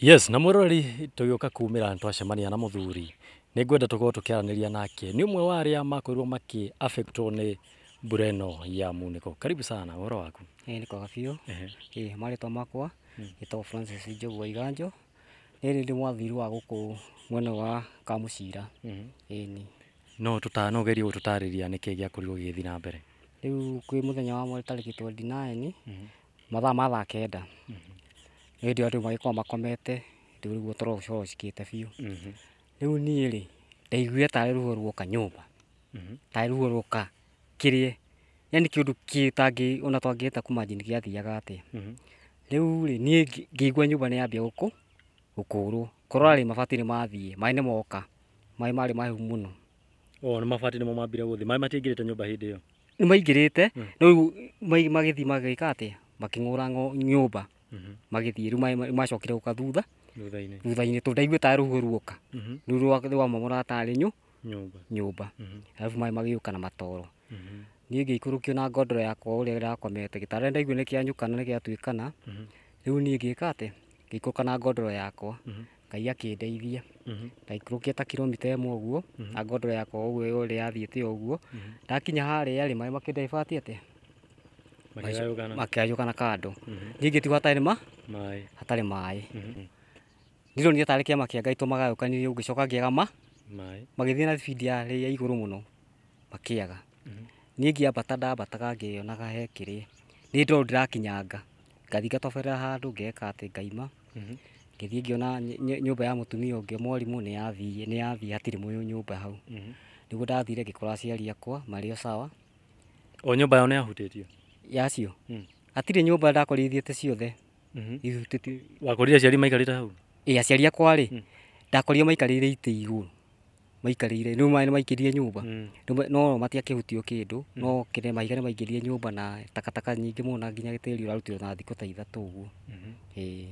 Yes, na mwĩroreri tũgĩũka kumĩra nĩ twacemania na mũthuri, nĩ ngwenda tũkorwo tũkĩaranĩria nake. Nĩ ũmwe wa arĩa makorirwo makĩ affectwo nĩ mbura ĩno ya munĩko. Karibu sana, ũhoro waku? Ĩĩ nĩ kwega biũ. Ĩĩ marĩtwa makwa njĩtagwo Francis Njogu wa Iganjo. Niĩ nĩ mwathiri wa gũkũ mwena wa Kamũcira. Ĩni. No no ũgerie gũtũtarĩria nĩkĩ gĩakorirwo gĩgĩthiĩ na mbere? Rĩu kwĩ mũthenya wa mweri tarĩki 29, mathaa ma thaa 9, hĩndĩ ĩyo andũ magĩkorwo makomete, rĩu toro ũcorocikĩte biũ. Rĩu niĩ rĩ, ndaiguire tarĩ ruo ruoka nyũmba, tarĩ ruo ruoka kĩrĩe, yani kĩũndũ kĩtangĩ ona twangĩhota kũ imagine gĩathiaga atĩa. Rĩu rĩ, niĩ ngĩigua nyũmba nĩ yambia gũkũrwo, kũrora rĩ, mabati nĩ mathiĩ, maĩ nĩ moka, maĩ marĩ mahehu mũno. O nĩ mabati nĩmo mambire gũthiĩ, maĩ matiaingĩrĩte nyũmba hĩndĩ ĩyo? Nĩ maingĩrĩte, no rĩu magĩthiĩ magĩka atĩa, makĩng'ũra nyũmba, magĩthiĩ. Rĩu maĩ macokire gũka thutha thutha-inĩ, thutha-inĩ, tondũ ndaiguire tarĩ rũhuho ruoka, rĩu rwamomora tarĩ nyũmba, nyũmba, arabu maĩ magĩũka na matoro. Niĩ ngĩikũrũkio na ngondoro yakwa ũrĩa ndakomete gĩtanda, ndaiguire nĩ kĩanyukana, nĩ gĩatuĩkana. Rĩu niĩ ngĩka atĩa, ngĩikũrũka na ngondoro yakwa, Ngai akĩndeithia, ndaikũrũkia ta kilomita 1 ũguo na ngondoro yakwa ũguo ũrĩa yathiĩte ũguo. Ndakinya harĩa rĩ, maĩ makĩndaibati atĩa, makĩgayũkana, makĩgayũkana kando. Niĩ ngĩtigwo hatarĩ ma maĩ, hatarĩ maĩ. Ndĩronire tarĩ kĩama kĩa Ngai tũmagayũkanirie, ngĩcoka ngĩaga ma maĩ, magĩthiĩ na bidi yarĩ ya igũrũ mũno makĩaga. Niĩ ngĩambata, ndambataga ngĩonaga he kĩrĩa, nĩ ndoro ndĩrakinyanga, ngathiĩ ngatoberera handũ, ngeka atĩ ngaima, ngĩthiĩ ngĩona nyũmba ya mũtumia ũngĩ mwarimũ nĩ yathiĩ, nĩ yathiĩ, hatirĩ nyũmba hau. Nĩguo ndathire ngĩkora aciari akwa marĩ o sawa. O nyũmba yao nĩ yahutĩtio? Yacio hatirĩ nyũmba ndakorire ithiĩte ciothe ihutĩtio. Wakorire aciari maikarĩte hau? Ĩ aciari akwa rĩ, ndakorire maikarĩire itĩ igũrũ, maikarĩire, rĩu maĩ nĩ maingĩrire nyũmba, no matiakĩhutio kĩndũ, no kĩrĩa mahiga nĩ maingĩrire nyũmba na takataka nyingĩ mũno, na nginya gĩtĩri ũrarutirwo na thikũ ta 3 ũguo. Ĩĩ.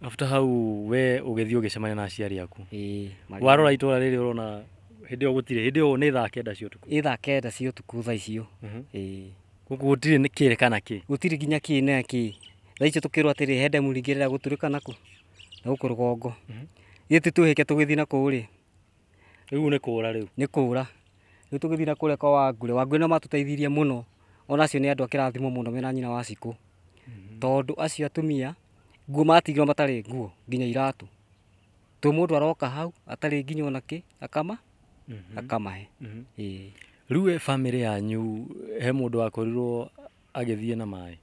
After hau we ũgĩthiĩ ũgĩcemania na aciari aku? Ĩĩ. Warora itũra rĩrĩ ũrona hĩndĩ ĩyo gũtirĩ, hĩndĩ ĩyo nĩ thaa 9 cia ũtukũ? Ĩ thaa 9 cia ũtukũ thaa icio. Ĩĩ. Gũkũ gũtirĩ nĩ kĩrĩ kana kĩ? Gũtirĩ nginya kĩ na kĩ. Thaa icio tũkĩrwo atĩrĩ, he ndemu rĩngĩ rĩrĩa gũtũrĩka naku na gũkũ rũgongo. Ithuĩ tũhĩke tũgĩthiĩ na kũu rĩ. Rĩu nĩ kũra rĩu? Nĩ kũra. Rĩu tũgĩthiĩ na kũrĩa kwa Wangure, Wangure nĩo matũteithirie mũno. Ona acio nĩ andũ a kĩrathimo mũno mena nyina wa Cikũ. Tondũ acio atumia nguo matigirwo matarĩ nguo nginya iratũ. To mũndũ aroka hau atarĩ nginya ona kĩ, akama akamahe. Ĩĩ. Rĩu we bamĩrĩ yanyu he mũndũ wakorirwo agĩthiĩ na maĩ?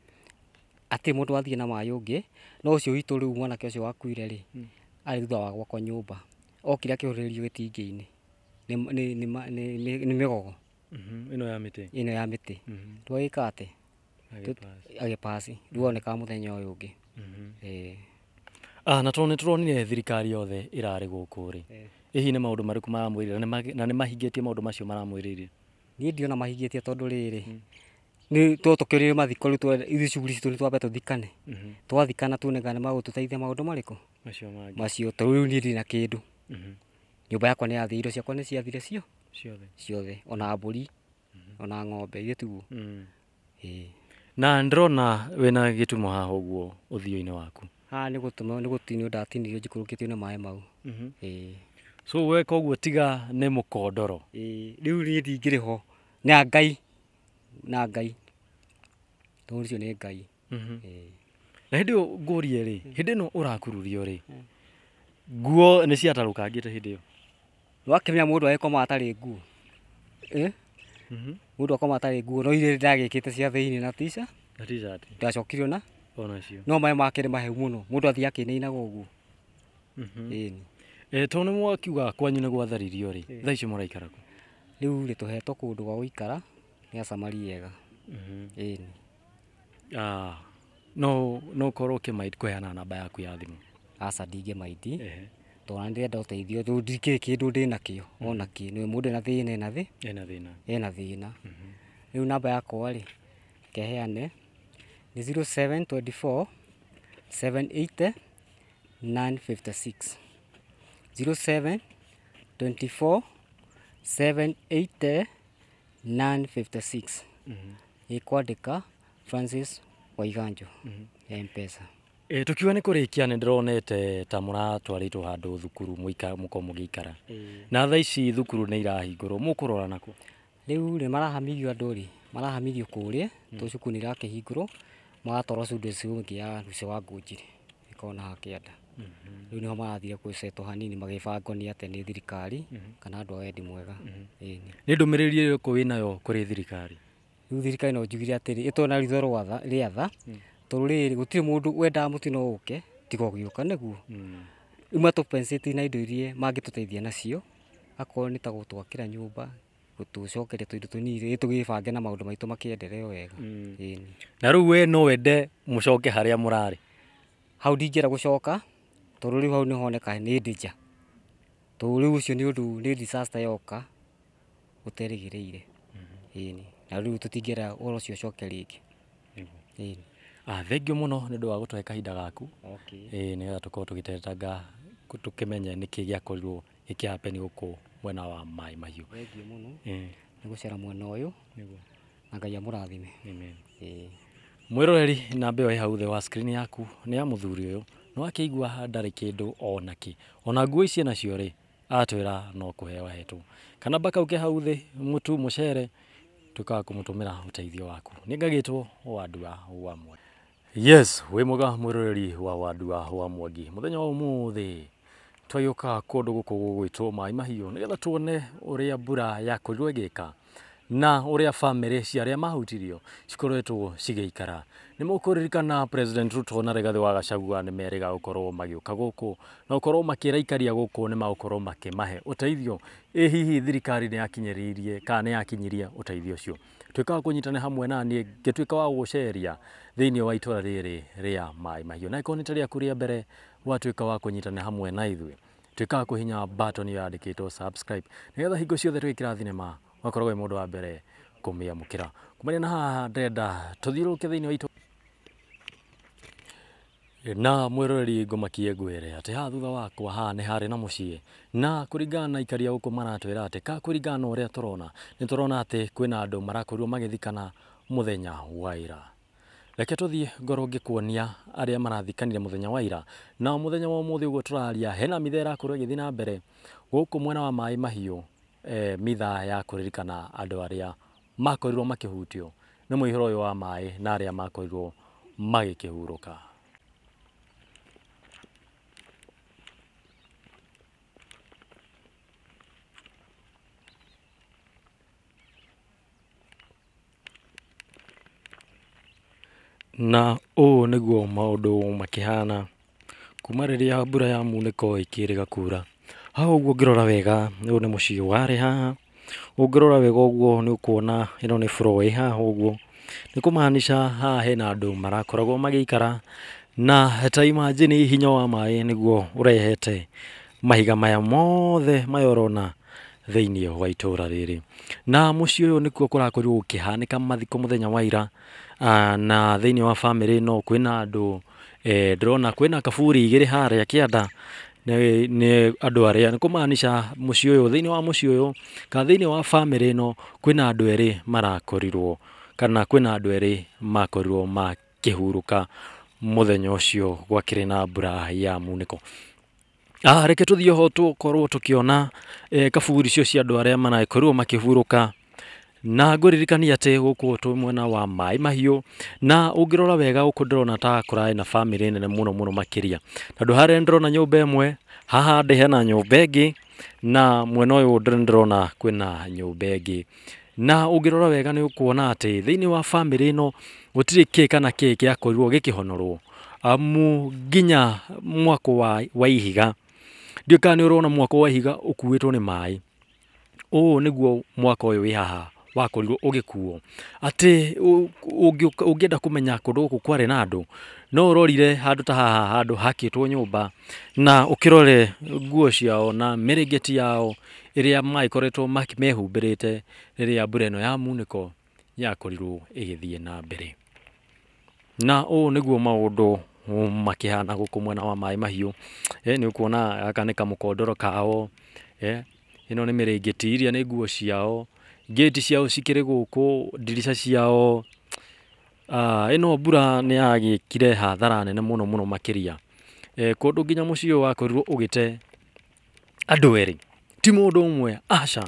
Hatirĩ mũndũ wathiĩ na maĩ ũngĩ, no ũcio witũ rĩu mwanake ũcio wakuire rĩ, arĩ thutha wa gwakwa nyũmba. Okire akĩhũrĩrĩrio gĩtingĩ-inĩ nĩ mĩgogo. Ĩno ya mĩtĩ? Ĩno ya mĩtĩ. Rĩu agĩka atĩ? Agĩpass. Rĩu onekaga mũthenya ũyũ ũngĩ. Ĩĩ. Na tondũ nĩ tũronire thirikari yothe ĩrarĩ gũkũ rĩ, hihi nĩ maũndũ marĩkũ maramwĩrĩire na nĩ mahingĩtie maũndũ macio maramwĩrĩire? Niĩ ndiona mahingĩtie tondũ rĩrĩ, nĩ to tũkĩrire mathiko rĩu, ithuĩ shughuli citũ nĩ twambe tũthikane. Twathikana tuone kana nĩ magũtũteithia maũndũ marĩkũ? Macio mangĩ. Macio, tondũ rĩu niĩ ndirĩ na kĩndũ. Nyũmba yakwa nĩ yathire, indo ciakwa nĩ ciathire ciothe. Ciothe, ona mbũri, ona ng'ombe, ithuĩ tiguo. Ĩĩ. Na ndĩrona wĩna gĩtumo haha ũguo ũthiũ-inĩ waku. Haha nĩ gũtũma, nĩ gũtinio ndatinio njikũrũkĩtio nĩ maĩ mau. Ĩĩ. So we koguo tiga nĩ mũkondoro. Ĩĩ, rĩu niĩ ndingĩrĩ ho. Na Ngai, na Ngai. Tondũ ũcio nĩ Ngai. Ĩĩ. Na hĩndĩ ĩyo ngũrie rĩ, hĩndĩ ĩno ũrakururio rĩ, nguo nĩ ciatarũkangĩte hĩndĩ ĩyo? Wakĩmenya mũndũ agĩkoma atarĩ nguo. Mũndũ akoma atarĩ nguo, no iria ndagĩkĩte cia thĩinĩ na t-shirt. Na t-shirt. Ndacokirio na? Onacio. No maĩ make nĩ mahehu mũno, mũndũ athiĩ akĩinainaga ũguo. Ĩni. Tondũ nĩ mwakiuga kwanyu nĩ gwatharirio rĩ, thaa icio mũraikara kũ? Rĩu rĩ, tũhetwo kũndũ gwa gũikara nĩ acamari ega. Ĩni. No ũkorwo ũkĩmaindi kũheana namba yaku ya thimũ? Aca ndingĩmaindi. Tondũ nĩ ndĩrenda ũteithio, rĩu ndikĩrĩ kĩndũ ndĩnakĩo, ona kĩ, nĩ mũndũ ena thĩna, ena thĩ? Ena thĩna. Ena thĩna. Rĩu namba yakwa rĩ, keheane nĩ 0724 780 956. 0724 780 956. Ĩkwandĩka Francis Waiganjo M-Pesa. Tukiuga nĩ kũrĩkia nĩ ndĩronete ta mũratwarĩtwo handũ thukuru mũkorwo mũgĩikara. Na thaa ici thukuru nĩ irahingũrwo, mũkũrora nakũ? Rĩu rĩ marahamithio andũ rĩ, marahamithio kũrĩa tondũ cukuru nĩ irakĩhingũrwo, magatwarwo cukuru ĩngĩ ya Lucy wa Ngũnjiri ĩkoragwo na haha kĩanda. Rĩu nĩho marathire gũcetwo hanini magĩbangwo nĩ atĩa nĩ thirikari kana andũ a wendi mwega. Ĩni. Nĩ ndũmĩrĩri ĩrĩkũ wĩnayo kũrĩ thirikari? Rĩu thirikari no njugire atĩrĩ, ĩtũe na ritho rĩa tha, tondũ rĩrĩ gũtirĩ mũndũ wendaga mũtino ũke tiga ũgĩũka nĩguo. Rĩu matũ compensate na indo iria mangĩtũteithia nacio, akorwo nĩ ta gũtwakĩra nyũmba, gũtũcokeria tũindo tũnini tũgĩbange na maũndũ maitũ makĩenderee wega. Ĩni. Na rĩu we no wende mũcoke harĩa mũrarĩ? Hau ndingĩenda gũcoka tondũ rĩu hau nĩhoneka nĩ danger, tondũ rĩu ũcio nĩ ũndũ nĩ disaster yoka ũterĩgĩrĩire. Ĩni. Na rĩu tũtingĩenda ũhoro ũcio ũcoke rĩngĩ. Ĩni. Thengiũ mũno nĩ ũndũ wa gũtũhe kahinda gaku. Okay. Nĩgetha tũkorwo tũgĩtetanga tũkĩmenye nĩkĩ gĩakorirwo gĩkĩ happen gũkũ mwena wa Maĩ Mahiũ. Thengiũ mũno nĩ gũcera mwena ũyũ na Ngai amũrathime. Amen. Ĩĩ. Mwĩroreri, namba ĩyo ĩ hau thĩ wa screen yaku nĩ ya mũthuri ũyũ, nĩ wakĩigua ndarĩ kĩndũ ona kĩ, ona nguo ici enacio rĩ atwĩra no kũheo ahetwo. Kanamba kau ke hau thĩ, mũtu, mũcere, tuĩkaga kũmũtũmĩra ũteithio waku. Nĩ ngagĩtwo Wandua wa Mwangi. Yes, wĩ mwega mwĩroreri wa Wandua wa Mwangi. Mũthenya wa ũmũthĩ twagĩũka kũndũ gũkũ gũgwĩtwo Maĩ Mahiũ nĩgetha tuone ũrĩa mbura yakorirwo ĩgĩka na ũrĩa bamĩrĩ cia arĩa mahutirio cikoretwo cigĩikara. Nĩ mũkũririkana President Ruto na Rigathĩ wa Gachagua nĩ merĩga gũkorwo magĩũka gũkũ na gũkorwo makĩraikaria gũkũ nĩ magũkorwo makĩmahe ũteithio. Ĩ hihi thirikari nĩ yakinyĩrĩirie kana nĩ yakinyirie ũteithio ũcio? Tuĩka wa kũnyitana hamwe na niĩ ngĩtuĩka wa gũgũceria thĩinĩ wa itũra rĩrĩ rĩa Maĩ Mahiũ. Na ĩkorwo nĩ ta rĩaku rĩa mbere watuĩka wa kũnyitana hamwe na ithuĩ, tuĩka wa kũhihinya button ĩyo yandĩkĩtwo subscribe nĩgetha hingo ciothe twĩkĩra thinema ũgakorwo wĩ mũndũ wa mbere kũmĩamũkĩra. Kumania na haha ndĩrenda tũthiũrũrũke thĩinĩ wa itũra na mwĩroreri ngũmakie ngwĩre atĩ haha thutha wakwa haha nĩ harĩ na mũciĩ, na kũringana na aikari a gũkũ maratwĩra atĩ ka kũringana na ũrĩa tũrona nĩ tũrona atĩ kwĩna andũ marakorirwo magĩthikana mũthenya wa ira. Reke tũthiĩ ngorwo ngĩkuonia arĩa marathikanire mũthenya wa ira, na mũthenya wa ũmũthĩ ũguo tũraria hena mitha ĩrakorwo ĩgĩthiĩ na mbere gũkũ mwena wa Maĩ Mahiũ, mitha ya kũririkana andũ arĩa makorirwo makĩhutio nĩ mũihũro ũyũ wa maĩ na arĩa makorirwo magĩkĩhurũka. Na ũũ nĩguo maũndũ makĩhana kuma rĩrĩa mbura ya munĩko ĩkĩrĩga kura. Haha ũguo ũngĩrora wega ũyũ nĩ mũciĩ warĩ haha, ũngĩrora wega ũguo nĩ ũkuona ĩno nĩ floor ĩ haha ũguo, nĩ kũmaanisha haha hena andũ marakoragwo magĩikara, na ta imagine hinya wa maĩ nĩguo ũrehete mahiga maya mothe maya ũrona thĩinĩ wa itũra rĩrĩ. Na mũciĩ ũyũ nĩkuo kũrakorirwo gũkĩhanĩka mathiko mũthenya wa ira, na thĩinĩ wa bamĩrĩ ĩno kwĩna andũ, ndĩrona kwĩna kaburi igĩrĩ harĩa kĩanda, nĩ andũ arĩa nĩ kũmaanisha mũciĩ ũyũ, thĩinĩ wa mũciĩ ũyũ kana thĩinĩ wa bamĩrĩ ĩno kwĩna andũ erĩ marakorirwo kana kwĩna andũ erĩ makorirwo makĩhurũka mũthenya ũcio gwakĩrĩ na mbura ya munĩko. Reke tũthiĩ ho tũkorwo tũkĩona kaburi icio cia andũ arĩa marakorirwo makĩhurũka, na ngũririkania atĩ gũkũ twĩ mwena wa Maĩ Mahiũ, na ũngĩrora wega gũkũ ndĩrona ta kũrarĩ na bamĩrĩ nene mũno mũno makĩria, tondũ harĩa ndĩrona nyũmba ĩmwe, haha ndĩ hena nyũmba ĩngĩ, na mwena ũyũ ndĩrona kwĩna nyũmba ĩngĩ. Na ũngĩrora wega nĩ ũkuona atĩ thĩinĩ wa bamĩrĩ ĩno gũtirĩ kĩ kana kĩ gĩakorirwo gĩkĩhonorwo, amu nginya mwako wa ihiga, ndiũĩ kana nĩ ũrona mwako wa ihiga ũkuĩtwo nĩ maĩ. Ũũ nĩguo mwako ũyũ wĩ haha wakorirwo ũgĩkuo, atĩ ũngĩenda kũmenya kũndũ gũkũ kwarĩ na andũ, no ũrorire handũ ta haha handũ hakĩtwo nyũmba, na ũkĩrore nguo ciao na mĩrĩngĩti yao ĩrĩa magĩkoretwo mehumbĩrĩte rĩrĩa mbura ĩno ya munĩko yakorirwo ĩgĩthiĩ na mbere. Na ũũ nĩguo maũndũ makĩhana gũkũ mwena wa Maĩ Mahiũ. Nĩ ũkuona gaka nĩ kamũkondoro kao, ĩno nĩ mĩrĩngĩti, iria nĩ nguo ciao, ngĩti ciao cikĩrĩ gũkũ, ndirica ciao. Ĩno mbura nĩ yagĩkire hathara nene mũno mũno makĩria. Kũndũ nginya mũciĩ ũyũ wakorirwo ũgĩte andũ erĩ, ti mũndũ ũmwe, aca,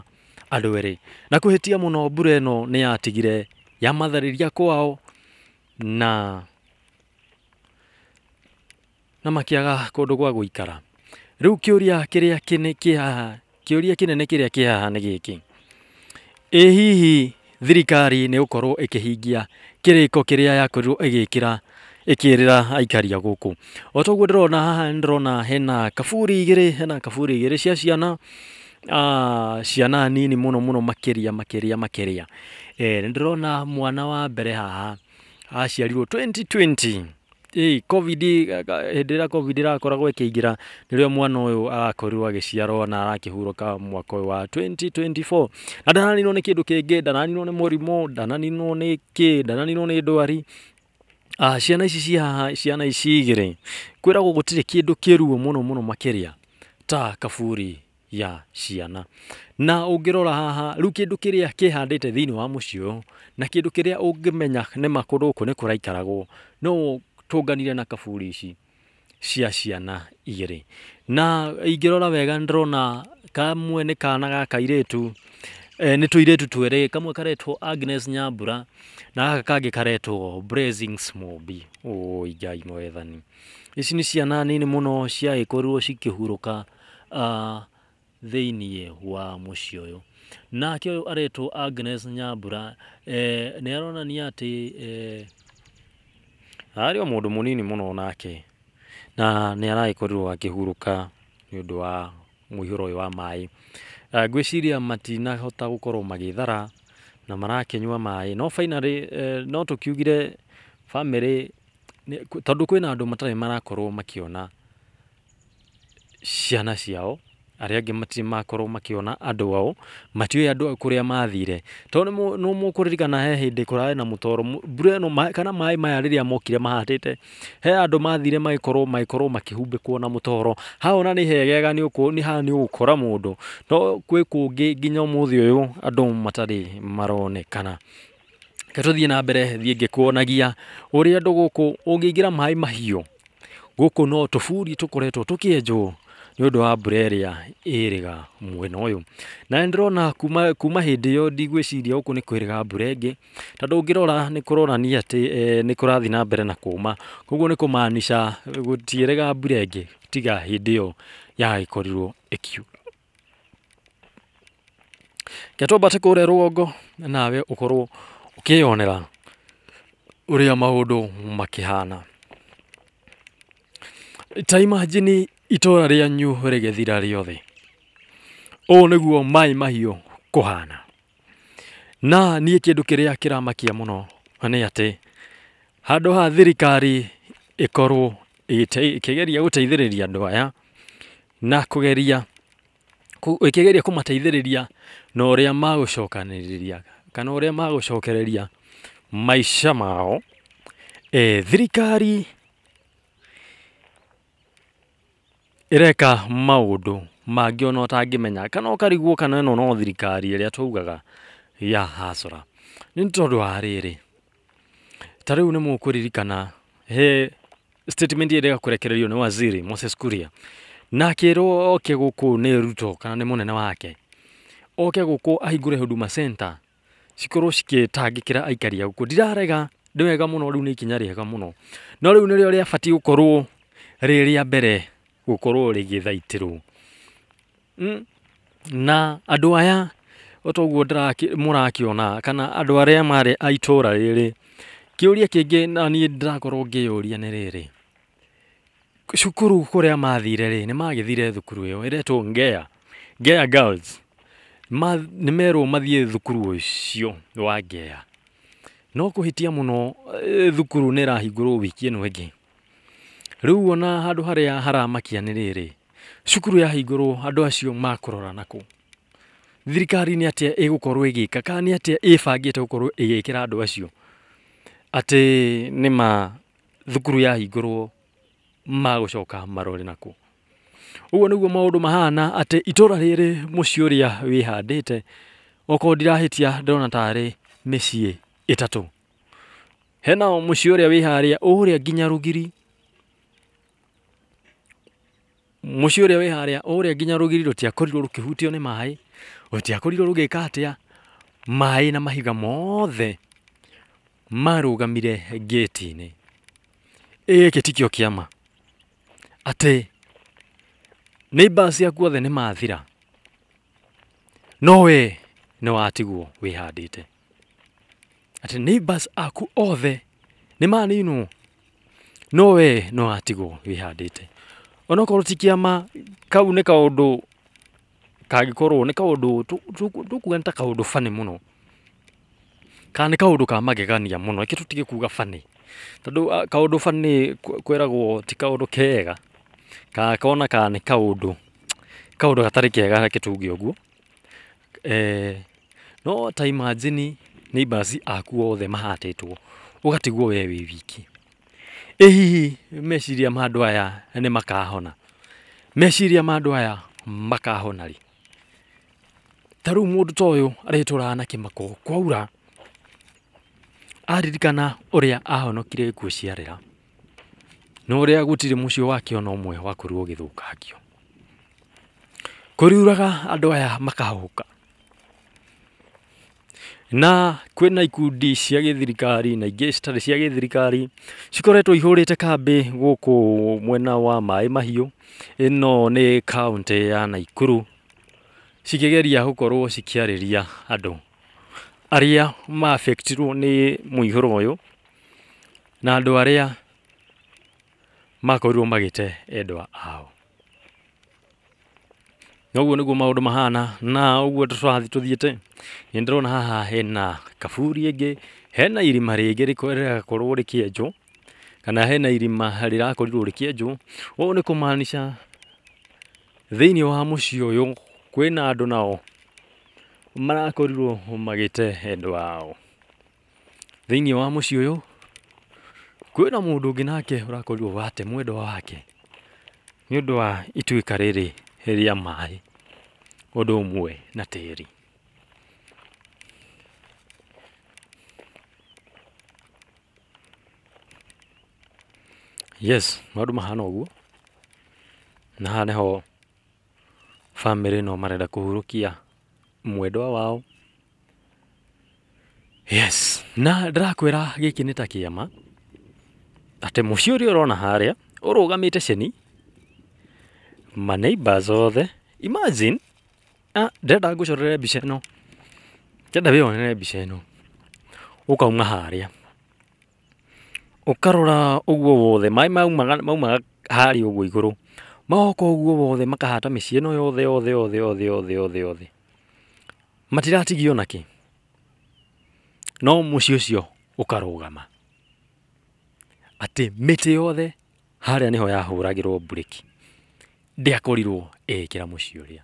andũ erĩ. Na kũhĩtia mũno mbura ĩno nĩ yatigire yamatharĩria kwao na makĩaga kũndũ gwa gũikara. Rĩu kĩũria kĩrĩa kĩ haha, kĩũria kĩnene kĩrĩa kĩ haha nĩ gĩkĩ, ĩ hihi thirikari nĩ ĩgũkorwo ĩkĩhingia kĩrĩko kĩrĩa yakorirwo ĩgĩkĩra ĩkĩrĩra aikari a gũkũ? O ta ũguo ndĩrona haha, nĩ ndĩrona hena kaburi igĩrĩ, hena kaburi igĩrĩ cia ciana, ciana nini mũno mũno makĩria makĩria makĩria. Nĩ ndĩrona mwana wa mbere haha aciarirwo 2020, Covid, hĩndĩ ĩrĩa Covid ĩrakoragwo ĩkĩingĩra nĩrĩo mwana ũyũ arakorirwo agĩciarwo na arakĩhurũka mwaka ũyũ wa 2024. Na ndananinwo nĩ kĩndũ kĩngĩ, ndananinwo nĩ mũrimũ, ndananinwo nĩ kĩ, ndananinwo nĩ ndwari. Ciana ici ci haha, ciana ici igĩrĩ, kwĩragwo gũtirĩ kĩndũ kĩruo mũno mũno makĩria ta kaburi ya ciana. Na ũngĩrora haha rĩu kĩndũ kĩrĩa kĩhandĩte thĩinĩ wa mũciĩ ũyũ na kĩndũ kĩrĩa ũngĩmenya nĩma kũndũ gũkũ nĩ kũraikaragwo, no tũnganire na kaburi ici cia ciana igĩrĩ. Na ingĩrora wega nĩ ndĩrona kamwe nĩ kana ga kairĩtu, nĩ tũirĩtu twĩrĩ, kamwe karetwo Agnes Nyambura na gaka kangĩ karetwo Blessings Mumbi. Ũi Ngai mwethani. Ici nĩ ciana nini mũno ciagĩkorirwo cikĩhurũka thĩiniĩ wa mũciĩ ũyũ. Nake ũyũ aretwo Agnes Nyambura, nĩ aronania atĩ arĩ o mũndũ mũnini mũno nake, na nĩ aragĩkorirwo akĩhurũka nĩ ũndũ wa mũihũro ũyũ wa maĩ. Ngwĩciria matinahota gũkorwo magĩthara na marakĩnyua maĩ, no finally no tũkiugire bamĩrĩ, tondũ kwĩna andũ matarĩ marakorwo makĩona ciana ciao, arĩa angĩ matirĩ makorwo makĩona andũ ao, matiũĩ andũ kũrĩa mathire. Tondũ nĩ mũkũririkana he hĩndĩ kũrarĩ na mũtoro, mbura ĩno kana maĩ maya rĩrĩa mokire mahatĩte, he andũ mathire magĩkorwo makĩhumbĩkwo na mũtoro. Haha ona nĩ hegega haha nĩ ũgũkora mũndũ, no gwĩ kũngĩ nginya ũmũthĩ ũyũ andũ matarĩ maronekana. Reke tũthiĩ na mbere thiĩ ngĩkuonagia ũrĩa andũ gũkũ ũngĩingĩra maĩ mahiũ, gũkũ no tũburi tũkoretwo tũkĩenjwo nĩ ũndũ wa mbura ĩrĩa ĩrĩga mwena ũyũ. Na nĩ ndĩrona kuma hĩndĩ ĩyo ndigwĩciria gũkũ nĩ kwĩrĩga mbura ĩngĩ, tondũ ũngĩrora nĩ kũronania atĩ nĩ kũrathiĩ na mbere na kũma. Koguo nĩ kũmaanisha gũtiĩrĩga mbura ĩngĩ tiga hĩndĩ ĩyo yagĩkorirwo ĩkiura. Reke twambate kũrĩa rũgongo nawe ũkorwo ũkĩyonera ũrĩa maũndũ makĩhana. Ta imagine itũra rĩanyu rĩgĩthira rĩothe. Ũũ nĩguo maĩ mahiũ kũhana. Na niĩ kĩndũ kĩrĩa kĩramakia mũno nĩ atĩ handũ ha thirikari ĩkorwo ĩkĩgeria gũteithĩrĩria andũ aya na kũgeria ĩkĩgeria kũmateithĩrĩria na ũrĩa magũcokanĩrĩria kana ũrĩa magũcokereria maica mao, thirikari ĩreka maũndũ mangĩ ona ũtangĩmenya kana ũkarigwo kana ĩno no thirikari ĩrĩa twaugaga ya hasara. Nĩ tondũ wa rĩrĩ, ta rĩu nĩ mũkũririkana he statement ĩrĩa kũrekererio nĩ waziri Moses Kuria, na akĩrwo oke gũkũ nĩ Ruto kana nĩ mũnene wake, oke gũkũ ahingũre Huduma Center cikorwo cikĩtangĩkĩra aikari a gũkũ. Ndirarega, nĩ wega mũno, rĩu nĩ ikinya rĩega mũno, no rĩu nĩrĩo rĩabatiĩ gũkorwo rĩ rĩa mbere gũkorwo rĩgĩthaitĩrwo. Na andũ aya o ta ũguo mũrakĩona kana andũ arĩa marĩ a itũra rĩrĩ, kĩũria kĩngĩ na niĩ ndĩrakorwo ngĩyũria nĩ rĩrĩ, cukuru kũrĩa mathire rĩ, nĩ magĩthire thukuru ĩyo ĩretwo Ngea, Ngea Girls. Nĩ merwo mathiĩ thukuru ũcio wa Ngea, no kũhĩtia mũno thukuru nĩ ĩrahingũrwo wiki ĩno ĩngĩ. Rĩu ona handũ harĩa haramakia nĩ rĩrĩ, cukuru yahingũrwo andũ acio makũrora nakũ? Thirikari nĩ atĩa ĩgũkorwo ĩgĩka kana nĩ atĩa ĩbangĩte gũkorwo ĩgĩkĩra andũ acio atĩ nĩma thukuru yahingũrwo magũcoka marore nakũ? Ũguo nĩguo maũndũ mahana atĩ itũra rĩrĩ mũciĩ ũrĩa wĩhandĩte, okorwo ndirahĩtia ndĩrona tarĩ mĩciĩ ĩtatũ. Hena mũciĩ ũrĩa wĩ harĩa ũrĩa nginya rũgiri, mũciĩ ũrĩa wĩ harĩa ũrĩa nginya rũgiri rũtiakorirwo rũkĩhutio nĩ maĩ, rũtiakorirwo rũgĩka atĩa, maĩ na mahiga mothe marũgamire ngĩti-inĩ. Ĩ gĩkĩ tikĩo kĩama atĩ neighbours ciaku othe nĩ mathira, no we nĩ watigwo wĩhandĩte. Atĩ neighbours aku othe nĩ maninwo, no we nĩ watigwo wĩhandĩte. Onokorwo ti kĩama, kau nĩ kaũndũ kangĩkorwo nĩ kaũndũ tũkuga nĩ ta kaũndũ funny mũno, kana nĩ kaũndũ ka magegania mũno, reke tũtige kuga funny, tondũ kaũndũ funny kwĩragwo ti kaũndũ kega, kana kona kana nĩ kaũndũ kaũndũ gatarĩ kega, reke tuge ũguo. No ta imagine neighbours aku othe mahatĩtwo ũgatigwo we wĩ wiki. Ĩ hihi meciria ma andũ aya nĩ makahona? Meciria ma andũ aya makahona rĩ? Ta rĩu mũndũ ta ũyũ arĩtũraga na kĩmako kwaura, aririkana ũrĩa ahonokire gĩkuũ ciarĩra, na ũrĩa gũtirĩ mũciĩ wake ona ũmwe wakorirwo ũgĩthũkangio. Kũriuraga andũ aya makahũka. Na kwĩna ikundi cia gĩthirikari na ingĩ citarĩ cia gĩthirikari cikoretwo ihũrĩte kambĩ gũkũ mwena wa Maĩ Mahiũ, ĩno nĩ kaũntĩ ya Naikuru, cikĩgeria gũkorwo cikĩarĩria andũ arĩa ma affect irwo nĩ mũihũro ũyũ, na andũ arĩa makorirwo magĩte endwa ao. Na ũguo nĩguo maũndũ mahana, na ũguo tũrathiĩ tũthiĩte, nĩ ndĩrona haha hena kaburi ĩngĩ, hena irima rĩngĩ rĩrakorwo rĩkĩenjwo, kana hena irima rĩrakorirwo rĩkĩenjwo. Ũũ nĩ kũmaanisha thĩinĩ wa mũciĩ ũyũ kwĩna andũ nao marakorirwo magĩte endwa ao. Thĩinĩ wa mũciĩ ũyũ kwĩna mũndũ ũngĩ nake ũrakorirwo wate mwendwa wake nĩ ũndũ wa ituĩka rĩrĩ rĩa maĩ ũndũ ũmwe na tĩri. Yes, maũndũ mahana ũguo, na haha nĩho bamĩrĩ ĩno marenda kũhurũkia mwendwa wao. Yes, na ndĩrakwĩra gĩkĩ nĩ ta kĩama, atĩ mũciĩ ũrĩa ũrona harĩa ũrũgamĩte ceni, ma neighbours othe, imagine, ndĩrenda ngũcorere mbica ĩno, ndĩrenda wĩyonere mbica ĩno, ũkauma harĩa ũkarora ũguo wothe, maĩ maumaga harĩa ũguo igũrũ, magoka ũguo wothe makahata mĩciĩ ĩno yothe yothe yothe yothe yothe yothe yothe, matiratigio nakĩ, no mũciĩ ũcio ũkarũgama, atĩ mĩtĩ yothe harĩa nĩho yahũragĩrwo mburĩki, ndĩakorirwo ĩgĩkĩra mũciĩ ũrĩa.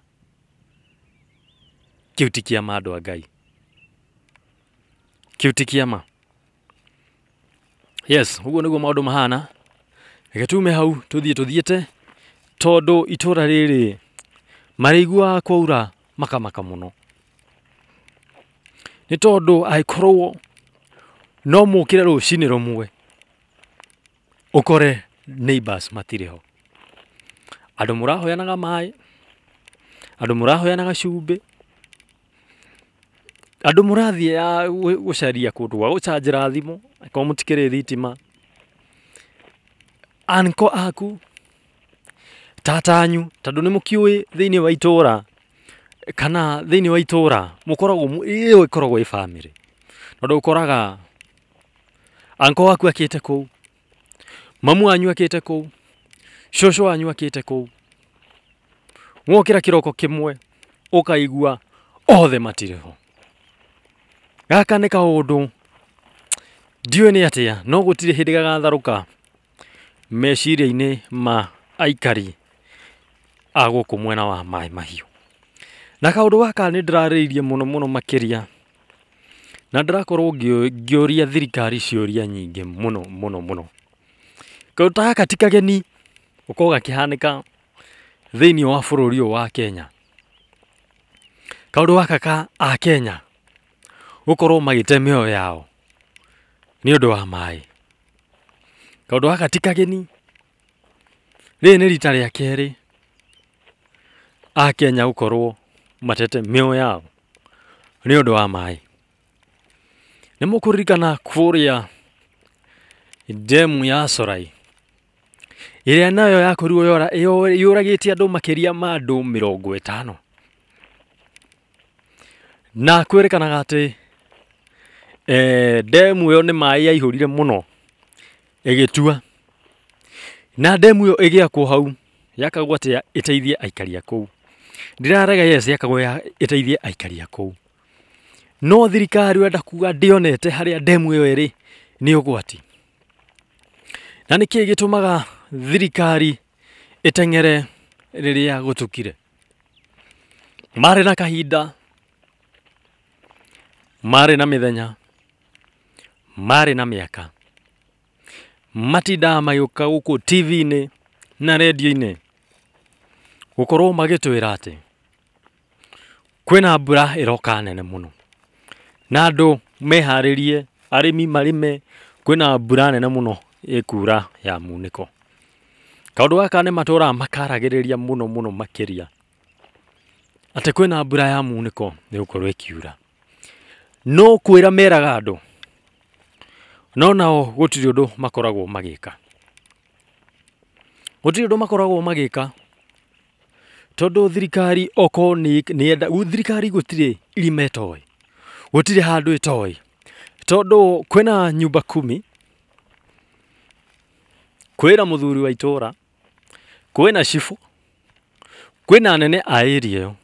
Kĩu ti kĩama andũ a Ngai, kĩu ti kĩama. Yes, ũguo nĩguo maũndũ mahana. Reke tume hau tũthiĩ tũthiĩte, tondũ itũra rĩrĩ marĩiguaga kwaura makamaka mũno, nĩ tondũ angĩkorwo no mũkĩre rũcinĩ rũmwe ũkore neighbours matirĩ ho, andũ mũrahoyanaga maĩ, andũ mũrahoyanaga cumbĩ, andũ mũrathiĩ gũcaria kũndũ gwa gũcanjĩra thimũ angĩkorwo mũtikĩrĩ thitima, uncle aku, tata anyu, tondũ nĩ mũkĩũĩ thĩinĩ wa itũra kana thĩinĩ wa itũra mũkoragwo ĩyo ĩkoragwo ĩ bamĩrĩ, tondũ ũkoraga uncle waku akĩte kũu, mamu wanyu akĩte kũu, cũcũ wanyu akĩte kũu, wokĩra kĩroko kĩmwe ũkaigua othe matirĩ ho. Gaka nĩ kaũndũ ndiũĩ nĩ atĩa, no gũtirĩ hĩndĩ gagatharũka meciria-inĩ ma aikari a gũkũ mwena wa Maĩ Mahiũ. Na kaũndũ gaka nĩ ndĩrarĩrĩirie mũno mũno makĩria, na ndĩrakorwo ngĩũria thirikari ciũria nyingĩ mũno mũno mũno. Kaũndũ ta gaka ti kageni gũkorwo gakĩhanĩka thĩinĩ wa bũrũri ũyũ wa Kenya. Kaũndũ gaka ka Akenya gũkorwo magĩte mĩoyo yao Nĩ ũndũ wa maĩ. Kaũndũ gaka ti kageni, rĩrĩ nĩ rita rĩa kerĩ Akenya gũkorwo matete mĩoyo yao nĩ ũndũ wa maĩ. Nĩ mũkũririkana kũrĩa ndemu ya Sorai ĩrĩa nayo yakorirwo yũragĩte andũ makĩria ma andũ 50. Na kwĩrĩkanaga atĩ ndemu ĩyo nĩ maĩ yaihũrire mũno ĩgĩtua. Na ndemu ĩyo ĩgĩakwo hau yakagwo atĩa ĩteithie aikari a kũu. Ndirarega yes yakagwo ĩteithie aikari a kũu. No thirikari ũrenda kuga ndĩonete harĩa ndemu ĩyo ĩrĩ nĩ ũgwati. Na nĩkĩĩ gĩtũmaga thirikari ĩteng'ere rĩrĩa gũtukire? Marĩ na kahinda, marĩ na mĩthenya, marĩ na mĩaka. Matindaga magĩũka gũkũ TV-inĩ na redio-inĩ gũkorwo magĩtwĩra atĩ kwĩna mbura ĩroka nene mũno na andũ meharĩrie, arĩmi marĩme, kwĩna mbura nene mũno ĩkura ya munĩko. Kaũndũ gaka nĩ matũraga makaragĩrĩria mũno mũno makĩria atĩ kwĩna mbura ya munĩko ĩgũkorwo ĩkiura. No kwĩra meraga andũ, no nao gũtirĩ ũndũ makoragwo magĩka. Gũtirĩ ũndũ makoragwo magĩka tondũ thirikari okorwo nĩ thirikari gũtirĩ irima ĩtoĩ, gũtirĩ handũ ĩtoĩ, tondũ kwĩna nyumba kumi, kwĩna mũthuri wa itũra, kwĩna cibũ, kwĩna anene a area ĩyo.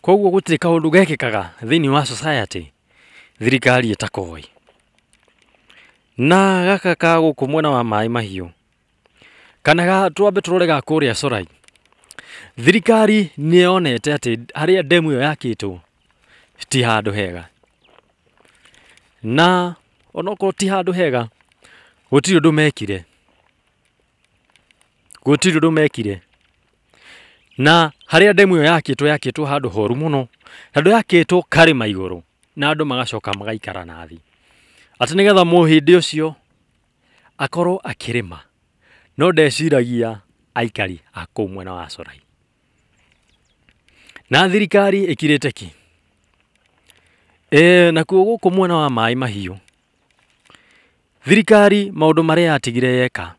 Koguo gũtirĩ kaũndũ gekĩkaga thĩinĩ wa society thirikari ĩtakoĩ. Na gaka ka gũkũ mwena wa Maĩ Mahiũ kana twambe tũrore ga kũrĩa Sorai, thirikari nĩ yonete atĩ harĩa ndemu ĩyo yakĩtwo ti handũ hega. Na onokorwo ti handũ hega, gũtirĩ ũndũ mekire. Gũtirĩ ũndũ mekire. Na harĩa ndemu ĩyo yakĩtwo, yakĩtwo handũ horu mũno, handũ yakĩtwo karĩma igũrũ na andũ magacoka magaikara na thĩ. Atĩ nĩgetha mũhĩndĩ ũcio akorwo akĩrĩma, no ndeciragia aikari a kũu mwena wa Sorai. Na thirikari ĩkirĩte ki. Nakuo gũkũ mwena wa Maĩ Mahiũ, thirikari maũndũ marĩa yatigire yeka,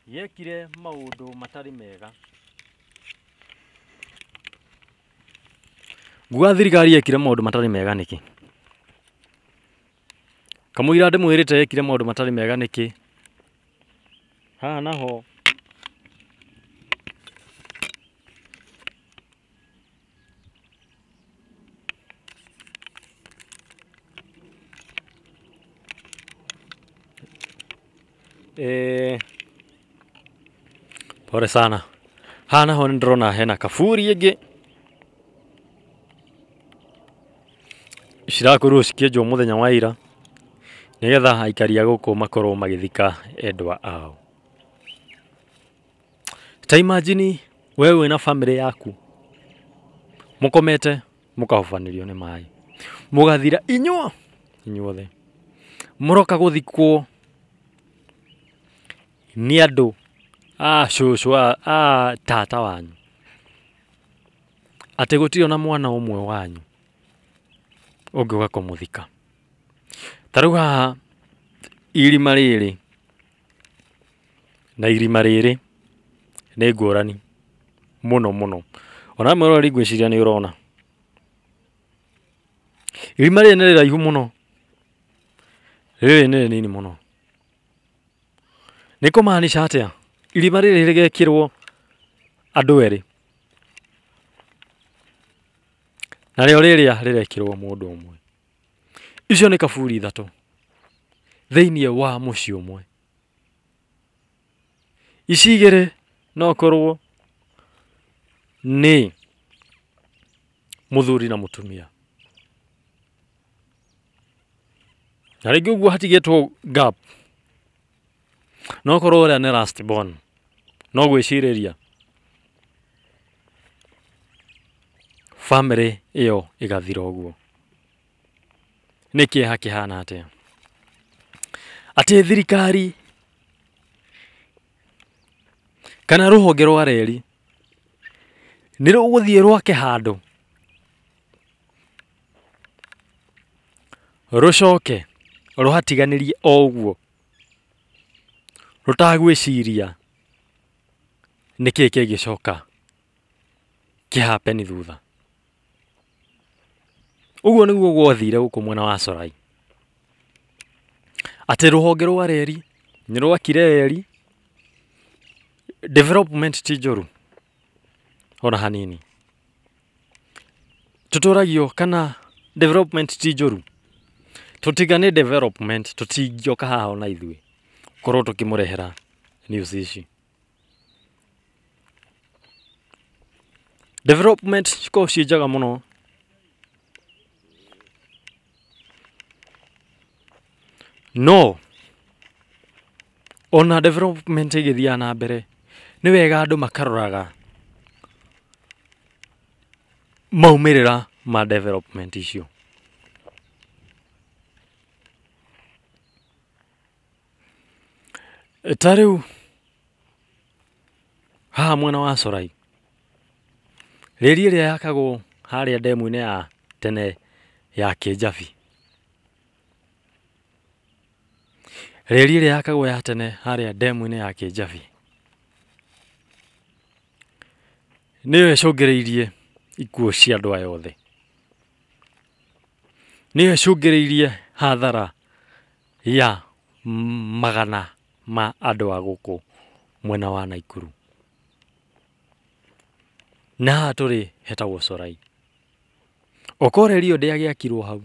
yekire maũndũ matarĩ mega. Nguga thirikari yekire maũndũ matarĩ mega nĩkĩ? Kamũira ndĩmwĩrĩte yekire maũndũ matarĩ mega nĩkĩ? Haha naho pole sana. Haha naho nĩ ndĩrona hena kaburi ĩngĩ cirakorirwo cikĩenjwo mũthenya wa ira nĩgetha aikari a gũkũ makorwo magĩthika endwa ao. Ta imagine we wĩna bamĩrĩ yaku mũkomete mũkahobanĩrio nĩ maĩ, mũgathira inyuothe, mũroka gũthikwo nĩ andũ a cũcũ a tata wanyu, atĩ gũtirĩ ona mwana ũmwe wanyu ũngĩũka kũmũthika. Ta rĩu haha irima rĩrĩ na irima rĩrĩ nĩ ngũrani mũno mũno. Ona mwĩroreri ngwĩciria nĩ ũrona irima rĩrĩ nĩ rĩraihu mũno, rĩrĩ nĩ rĩnini mũno. Nĩ kũmaanisha atĩa? Irima rĩrĩ rĩgekĩrwo andũ erĩ narĩo rĩrĩa rĩrekĩrwo mũndũ ũmwe. Icio nĩ kaburi ithatũ thĩinĩ wa mũciĩ ũmwe. Ici igĩrĩ no korwo nĩ mũthuri na mũtumia, na rĩngĩ ũguo hatigĩtwo gap, no korwo ũrĩa nĩ last born, no gwĩcirĩria bamĩrĩ ĩyo ĩgathira ũguo. Nĩ kĩeha kĩhana atĩa atĩ thirikari kana rũhonge rwa reri nĩ rũgũthiĩ rwake handũ rũcoke rũhatiganĩrie o ũguo rũtagwĩciria nĩkĩĩ kĩngĩcoka kĩhapeni thutha. Ũguo nĩguo gwathire gũkũ mwena wa Sorai, atĩ rũhonge rwa reri nĩ rwakire reri, development ti njũru ona hanini, tũtũragio kana development ti njũru, tũtiga nĩ development tũtingĩoka haha ona ithuĩ korwo tũkĩmũrehera news ici. Development cikoragwo ciĩ njega mũno, no ona development ĩgĩthiaga na mbere nĩ wega andũ makaroraga maumĩrĩra ma development icio. Ta rĩu haha mwena wa Sorai, reri ĩrĩa yakagwo harĩa ndemu-inĩ ya tene ya Kĩnjabi, reri ĩrĩa yakagwo ya tene harĩa ndemu-inĩ ya Kĩnjabi nĩyo ĩcũngĩrĩirie ikuũ cia andũ aya othe, nĩyo ĩcũngĩrĩirie hathara ya magana ma andũ a gũkũ mwena wa Naikuru. Na haha tũrĩ hetagwo Sorai. Okorwo reri ĩyo ndĩagĩakirwo hau,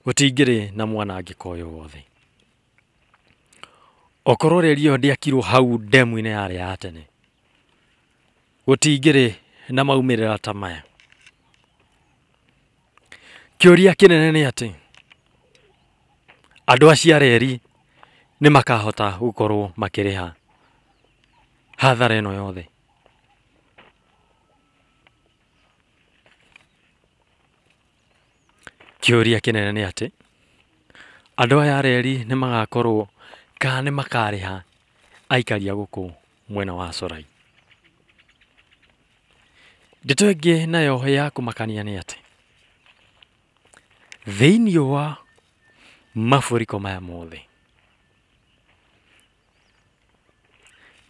gũtingĩrĩ na mwanangĩko ũyũ wothe. Okorwo reri ĩyo ndĩakirwo hau ndemu-inĩ yarĩa ya tene, gũtingĩrĩ na maumĩrĩra ta maya. Kĩũria kĩnene nĩ atĩ andũ acio a reri nĩ makahota gũkorwo makĩrĩha hathara ĩno yothe. Kĩũria kĩnene nĩ atĩ andũ aya a reri nĩ magakorwo kana nĩ makarĩha aikari a gũkũ mwena wa Sorai. Ndeto ĩngĩ nayo ya kũmakania nĩ atĩ thĩinĩ wa mafuriko maya mothe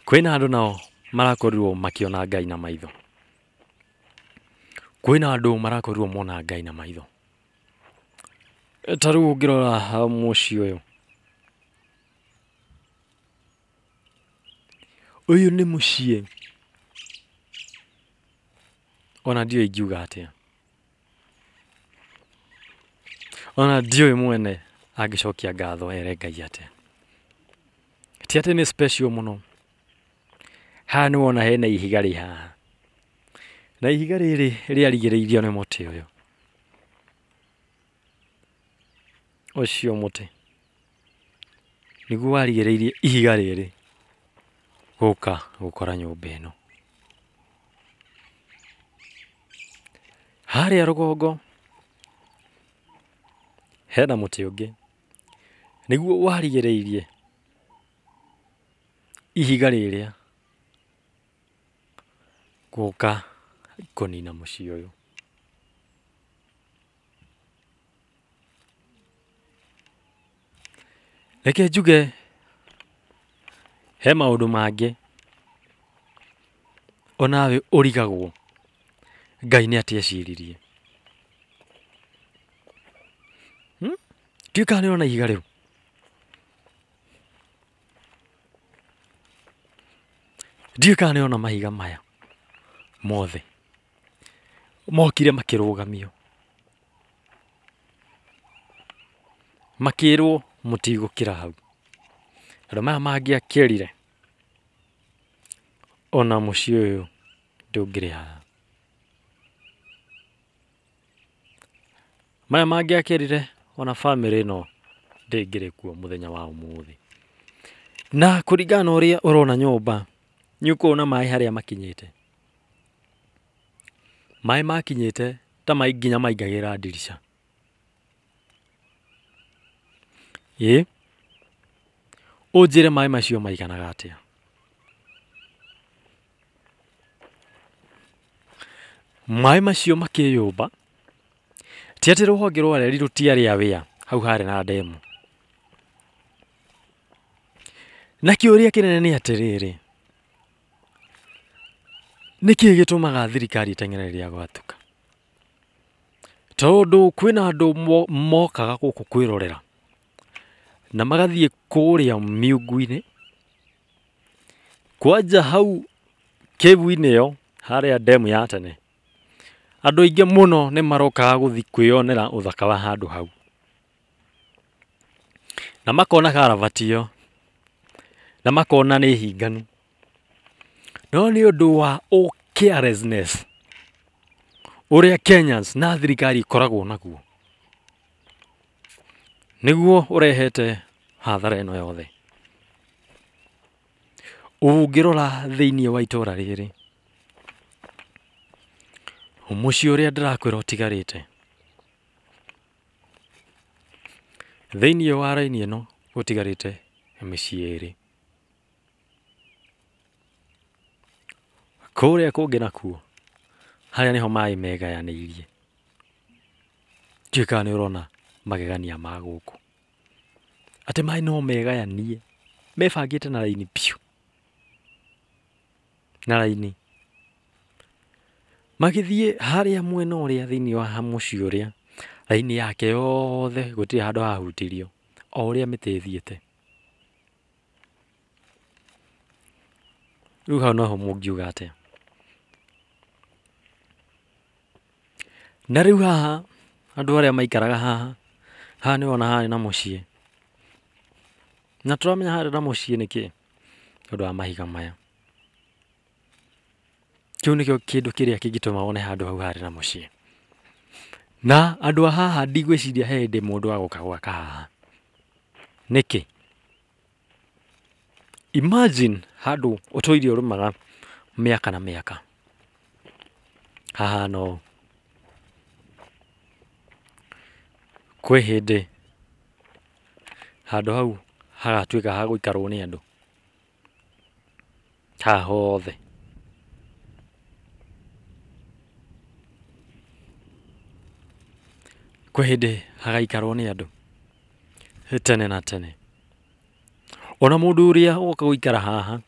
kwĩna andũ nao marakorirwo makĩona Ngai na maitho, kwĩna andũ marakorirwo mona Ngai na maitho. Ta rĩu ũngĩrora mũciĩ ũyũ, ũyũ nĩ mũciĩ ona ndiũĩ ingiuga atĩa, ona ndiũĩ mwene angĩcokia ngatho ere Ngai atĩa. Ti atĩ nĩ special mũno. Haha nĩ wona hena ihiga rĩ haha, na ihiga rĩrĩ rĩarigĩrĩirio nĩ mũtĩ ũyũ, ũcio mũtĩ nĩguo warigĩrĩirie ihiga rĩrĩ gũka gũkora nyũmba ĩno. Harĩa rũgongo hena mũtĩ ũngĩ nĩguo warigĩrĩirie ihiga rĩrĩa gũka kũnina mũciĩ ũyũ. Reke njuge he maũndũ mangĩ onawe ũrigagwo Ngai nĩ atĩa eciririe. Ndiũĩ kana nĩ ũrona ihiga rĩu. Ndiũĩ kana nĩ ũrona mahiga maya mothe mokire makĩrũgamio, makĩrwo mũtigũkĩra hau. Andũ maya mangĩakĩrire ona mũciĩ ũyũ ndũngĩrĩ haha. Maya mangĩakĩrire ona bamĩrĩ ĩno ndĩngĩrĩ kuo mũthenya wa ũmũthĩ. Na kũringana na ũrĩa ũrona nyũmba, nĩ ũkuona maĩ harĩa makinyĩte. Maĩ makinyĩte ta nginya maingagĩra ndirica. Ĩ ũnjĩre maĩ macio maiganaga atĩa? Maĩ macio makĩyũmba, ti atĩ rũhonge rwa reri rũtiarĩ aware hau harĩ na ndemu. Na kĩũria kĩnene nĩ atĩrĩrĩ, nĩkĩ gĩtũmaga thirikari ĩteng'ere rĩrĩa gwatuka? Tondũ kwĩna andũ mokaga gũkũ kwĩrorera na magathiĩ kũrĩa miungu-inĩ, kwanja hau kĩbu-inĩ ĩyo harĩa ndemu ya tene, andũ aingĩ mũno nĩ marokaga gũthiĩ kwĩyonera ũthaka wa handũ hau, na makona karavati ĩyo, na makona nĩ hinganu. No nĩ ũndũ wa carelessness ũrĩa Kenyans na thirikari ĩkoragwo naguo, nĩguo ũrehete hathara ĩno yothe. Ũngĩrora thĩinĩ wa itũra rĩrĩ, mũciĩ ũrĩa ndĩrakwĩra ũtigarĩte, thĩinĩ wa raini ĩno gũtigarĩte mĩciĩ ĩrĩ. Kũrĩa kũngĩ nakuo, harĩa nĩho maĩ megayanĩirie. Ndiũĩ kana nĩ ũrona magegania ma gũkũ, atĩ maĩ no megayanie mebangĩte na raini biũ, na raini magĩthiĩ harĩa mwena ũrĩa thĩinĩ wa mũciĩ ũrĩa, raini yake yothe gũtirĩ handũ hahutirio, o ũrĩa mĩtĩ ĩthiĩte. Rĩu hau noho mũngiuga atĩa? Na rĩu haha andũ arĩa maikaraga haha, haha nĩ wona harĩ na mũciĩ, na tũramenya harĩ na mũciĩ nĩkĩ? Nĩ ũndũ wa mahiga maya. Kĩu nĩkĩo kĩndũ kĩrĩa kĩngĩtũma wone handũ hau harĩ na mũciĩ. Na andũ a haha ndigwĩciria he hĩndĩ mũndũ agoka gwaka haha. Nĩkĩ? Imagine handũ ũtũire ũrĩmaga mĩaka na mĩaka, haha no kwĩ hĩndĩ handũ hau hagatuĩka ha gũikarwo nĩ andũ haha hothe. Kwĩ hĩndĩ hagaikarwo nĩ andũ tene na tene. Ona mũndũ ũrĩa ũgoka gũikara haha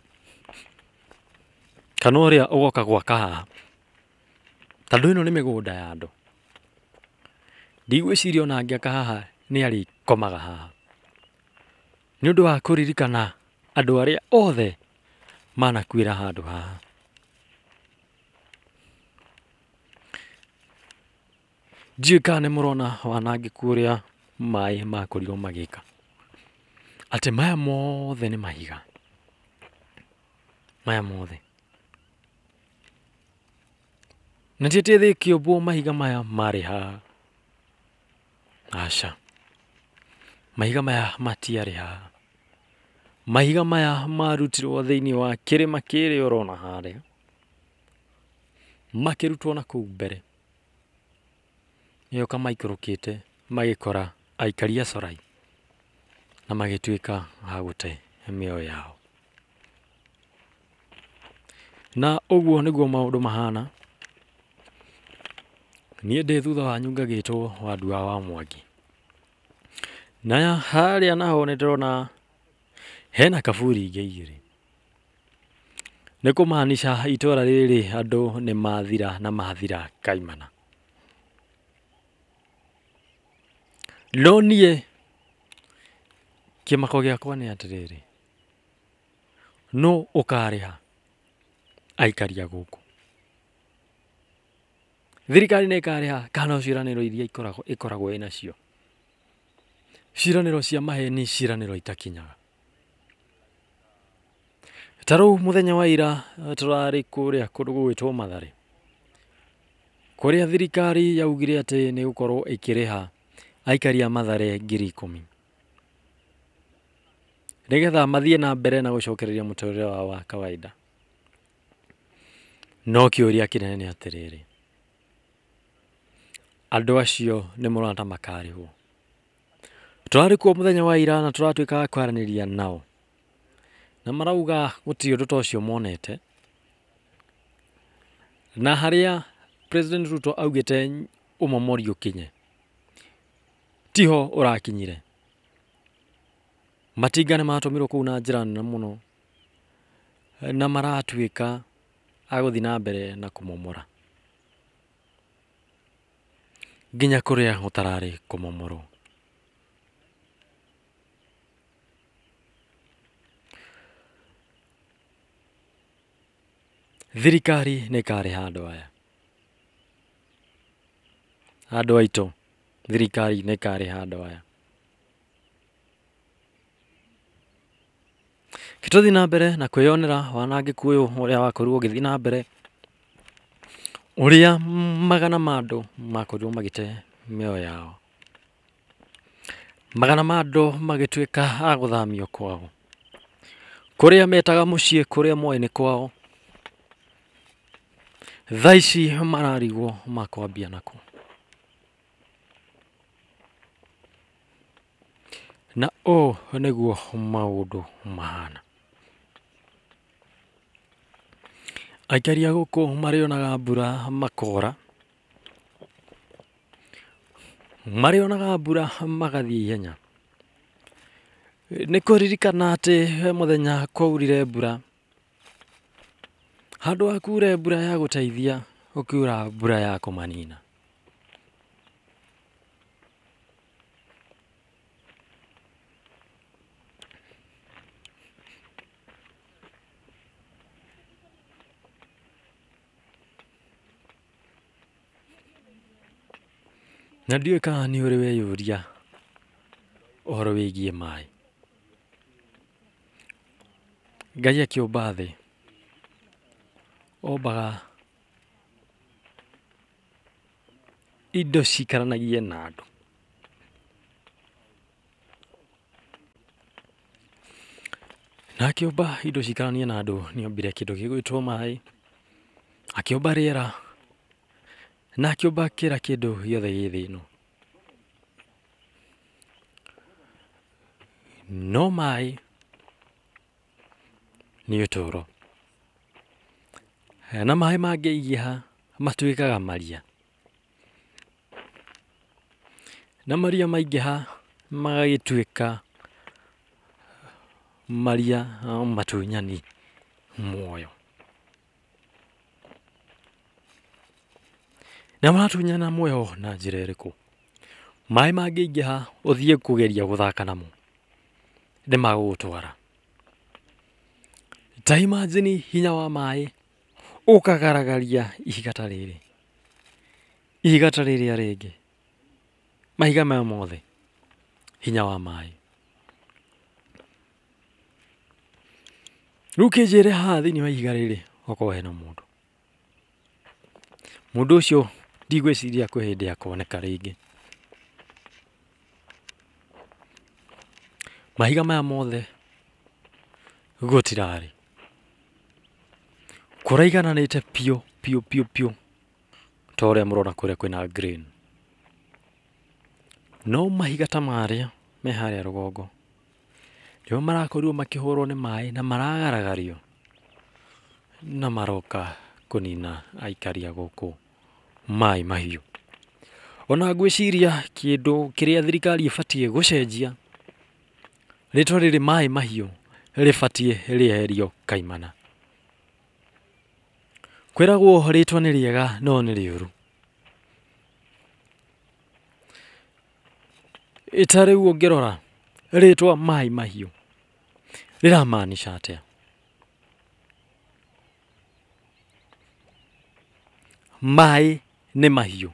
kana ũrĩa ũgoka gwaka haha, tondũ ĩno nĩ mĩgũnda ya andũ, ndigwĩciria ona angĩaka haha nĩ arĩkomaga haha, nĩ ũndũ wa kũririkana andũ arĩa othe manakuĩra handũ haha. Ndiũĩ kana nĩ mũrona wanangĩku ũrĩa maĩ makorirwo magĩka, atĩ maya mothe nĩ mahiga, maya mothe. Na ti atĩ thĩ ĩkĩũmbwo mahiga maya marĩ haha, aca, mahiga maya matiarĩ haha. Mahiga maya marutirwo thĩinĩ wa kĩrĩma kĩrĩa ũrona harĩa, makĩrutwo na kũu mbere, nĩoka maikũrũkĩte magĩkora aikari a Solai na magĩtuĩka a gũte mĩoyo yao. Na ũguo nĩguo maũndũ mahana. Niĩ ndĩ thutha wanyu ngagĩtwo Wandua wa Mwangi. Na harĩa naho nĩ ndĩrona hena kaburi ingĩ igĩrĩ. Nĩ kũmaanisha itũra rĩrĩ andũ nĩ mathira na mathira kaimana. No niĩ kĩmako gĩakwa nĩ atĩrĩrĩ, nũ ũkarĩha aikari a gũkũ? Thirikari nĩ ĩkarĩha kana no ciĩranĩro iria ĩkoragwo ĩnacio? Ciĩranĩro cia maheni, ciĩranĩro itakinyaga. Ta rĩu mũthenya wa ira tũrarĩ kũrĩa kũndũ gũgwĩtwo Mathare, kũrĩa thirikari yaugire atĩ nĩ ĩgũkorwo ĩkĩrĩha aikari a Mathare 10,000 nĩgetha mathiĩ na mbere na gũcokereria mũtũrĩre wao wa kawaida. No kĩũria kĩnene nĩ atĩrĩrĩ, andũ acio nĩ mũrona ta makarĩhwo? Tũrarĩ kuo mũthenya wa ira na tũratuĩka a kwaranĩria nao, na marauga gũtirĩ ũndũ ta ũcio monete, na harĩa President Ruto augĩte ũmomori ũkinye tiho ũrakinyire. Matinga nĩ matũmirwo kũu na njĩra nene mũno na maratuĩka a gũthiĩ na mbere na kũmomora nginya kũrĩa gũtararĩ kũmomorwo. Thirikari nĩ ĩkarĩha andũ aya, andũ aitũ, thirikari nĩ ĩkarĩha andũ aya. Tũthiĩ na mbere na kwĩyonera wanangĩku ũyũ ũrĩa wakorirwo ũgĩthiĩ na mbere, ũrĩa magana ma andũ makorirwo magĩte mĩoyo yao, magana ma andũ magĩtuĩka a gũthamio kwao, kũrĩa metaga mũciĩ, kũrĩa moĩ nĩ kwao, thaa ici mararigwo makwambia nakũ. Na ũũ nĩguo maũndũ mahana. Aikari a gũkũ marĩonaga mbura makora, marĩonaga mbura magathiĩ ihenya. Nĩ kũririkana atĩ he mũthenya kwaurire mbura, handũ ha kure mbura ya gũteithia gũkiura mbura ya kũmanina. Na ndiũĩ kana nĩ ũrĩ weyũria ũhoro wĩgiĩ maĩ. Ngai akĩũmba thĩ, ombaga indo cikaranagie na andũ. Na akĩũmba indo cikaranie na andũ nĩ ombire kĩndũ gĩgwĩtwo maĩ, akĩũmba rĩera, na akĩũmba kĩra kĩndũ gĩothe gĩ thĩ ĩno. No maĩ nĩ ũtũro, na maĩ mangĩingĩha matuĩkaga maria, na maria maingĩha magagĩtuĩka maria matunyani muoyo. Na maratunyana muoyo na njĩra ĩrĩkũ? Maĩ mangĩingĩha ũthiĩ kũgeria gũthaka namo nĩ magũgũtwara. Ta imagine hinya wa maĩ ũkagaragaria ihiga ta rĩrĩ, ihiga ta rĩrĩa rĩngĩ, mahiga maya mothe, hinya wa maĩ. Rĩu kĩnjĩre haha thĩinĩ wa ihiga rĩrĩ okorwo hena mũndũ, mũndũ ũcio ndigwĩciria kwĩ hĩndĩ akoneka rĩngĩ. Mahiga maya mothe gũtirarĩ, kũraigananĩte biũ biũ biũ biũ ta ũrĩa mũrona kũrĩa kwĩna green. No mahiga ta marĩa me harĩa rũgongo nĩmo marakorirwo makĩhũrwo nĩ maĩ na maragaragario na maroka kũnina aikari a gũkũ Maĩ Mahiũ. Ona ngwĩciria kĩndũ kĩrĩa thirikari ĩbatiĩ gũcenjia, rĩtwa rĩrĩ Maĩ Mahiũ rĩbatiĩ rĩeherio kaimana. Kwĩragwo rĩtwa nĩ rĩega no nĩ rĩũru. Ta rĩu ũngĩrora rĩtwa Maĩ Mahiũ rĩramaanisha atĩa? Maĩ nĩ mahiũ,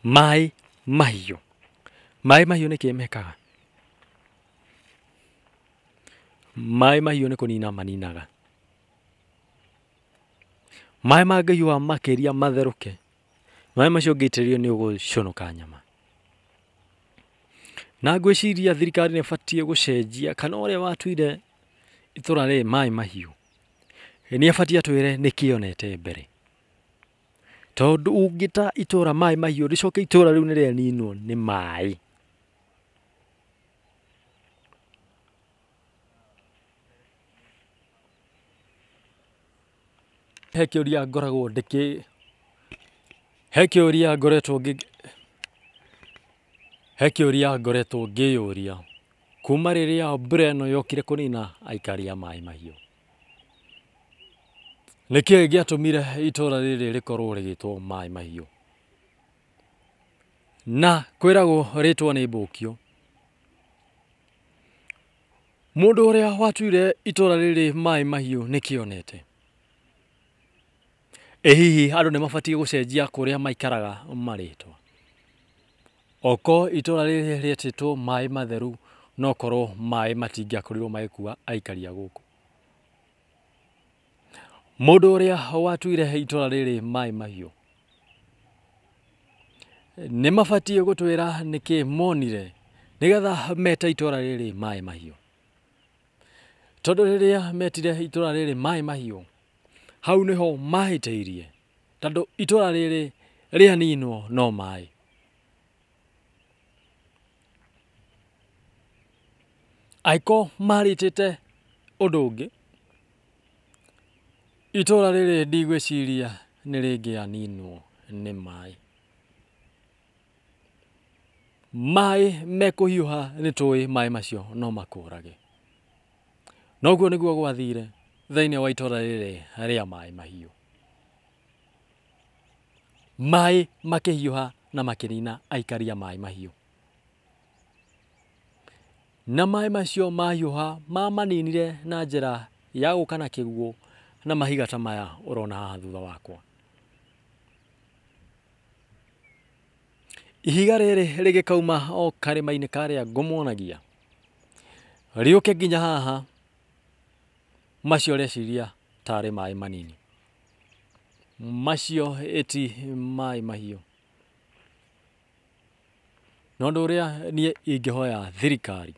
maĩ mahiũ, maĩ mahiũ nĩkĩ mekaga? Maĩ mahiũ nĩ kũnina maninaga. Maĩ mangĩhiũha makĩria matherũke, maĩ macio ũngĩitĩrĩrio nĩ ũgũcũnũka nyama. Na ngwĩciria thirikari nĩ ĩbatiĩ gũcenjia kana ũrĩa watuire itũra rĩrĩ Maĩ Mahiũ nĩ abatiĩ atwĩre nĩkĩ onete mbere. Tondũ ũngĩta itũra Maĩ Mahiũ rĩcoke itũra rĩu nĩ rĩaninwo nĩ maĩ. He kĩũria ngoragwo ndĩkĩ he kĩũria ngoretwo ngĩ he kĩũria ngoretwo ngĩyũria kuma rĩrĩa mbura ĩno yokire kũnina aikari a Maĩ Mahiũ. Nĩkĩĩ gĩatũmire itũra rĩrĩ rĩkorwo rĩgĩtwo Maĩ Mahiũ? Na kwĩragwo rĩtwa nĩ mbũkio. Mũndũ ũrĩa watuire itũra rĩrĩ Maĩ Mahiũ nĩkĩ onete? Ĩ hihi andũ nĩ mabatiĩ gũcenjia kũrĩa maikaraga marĩtwa? Oko itũra rĩrĩ rĩetĩtwo Maĩ Matheru no korwo maĩ matingĩakorirwo magĩkua aikari a gũkũ. Mũndũ ũrĩa watuire itũra rĩrĩ Maĩ Mahiũ nĩ mabatiĩ gũtwĩra nĩkĩ monire nĩgetha mete itũra rĩrĩ Maĩ Mahiũ. Tondũ rĩrĩa metire itũra rĩrĩ Maĩ Mahiũ, hau nĩho mahĩtĩirie, tondũ itũra rĩrĩ rĩaninwo no maĩ. Angĩkorwo marĩtĩte ũndũ ũngĩ, itũra rĩrĩ ndigwĩciria nĩ rĩngĩaninwo nĩ maĩ. Maĩ mekũhiũha nĩ tũĩ maĩ macio no makũrage. Noguo nĩguo gwathire thĩinĩ wa itũra rĩrĩ rĩa Maĩ Mahiũ. Maĩ makĩhiũha na makĩnina aikari a Maĩ Mahiũ. Na maĩ macio mahiũha mamaninire na njĩra ya gũka na kĩguũ na mahiga ta maya ũrona haha thutha wakwa. Ihiga rĩrĩ rĩgĩkauma o karĩma-inĩ karĩa ngũmuonagia, rĩũke nginya haha, macio ũreciria tarĩ maĩ manini. Macio ĩti Maĩ Mahiũ. Na ũndũ ũrĩa niĩ ingĩhoya thirikari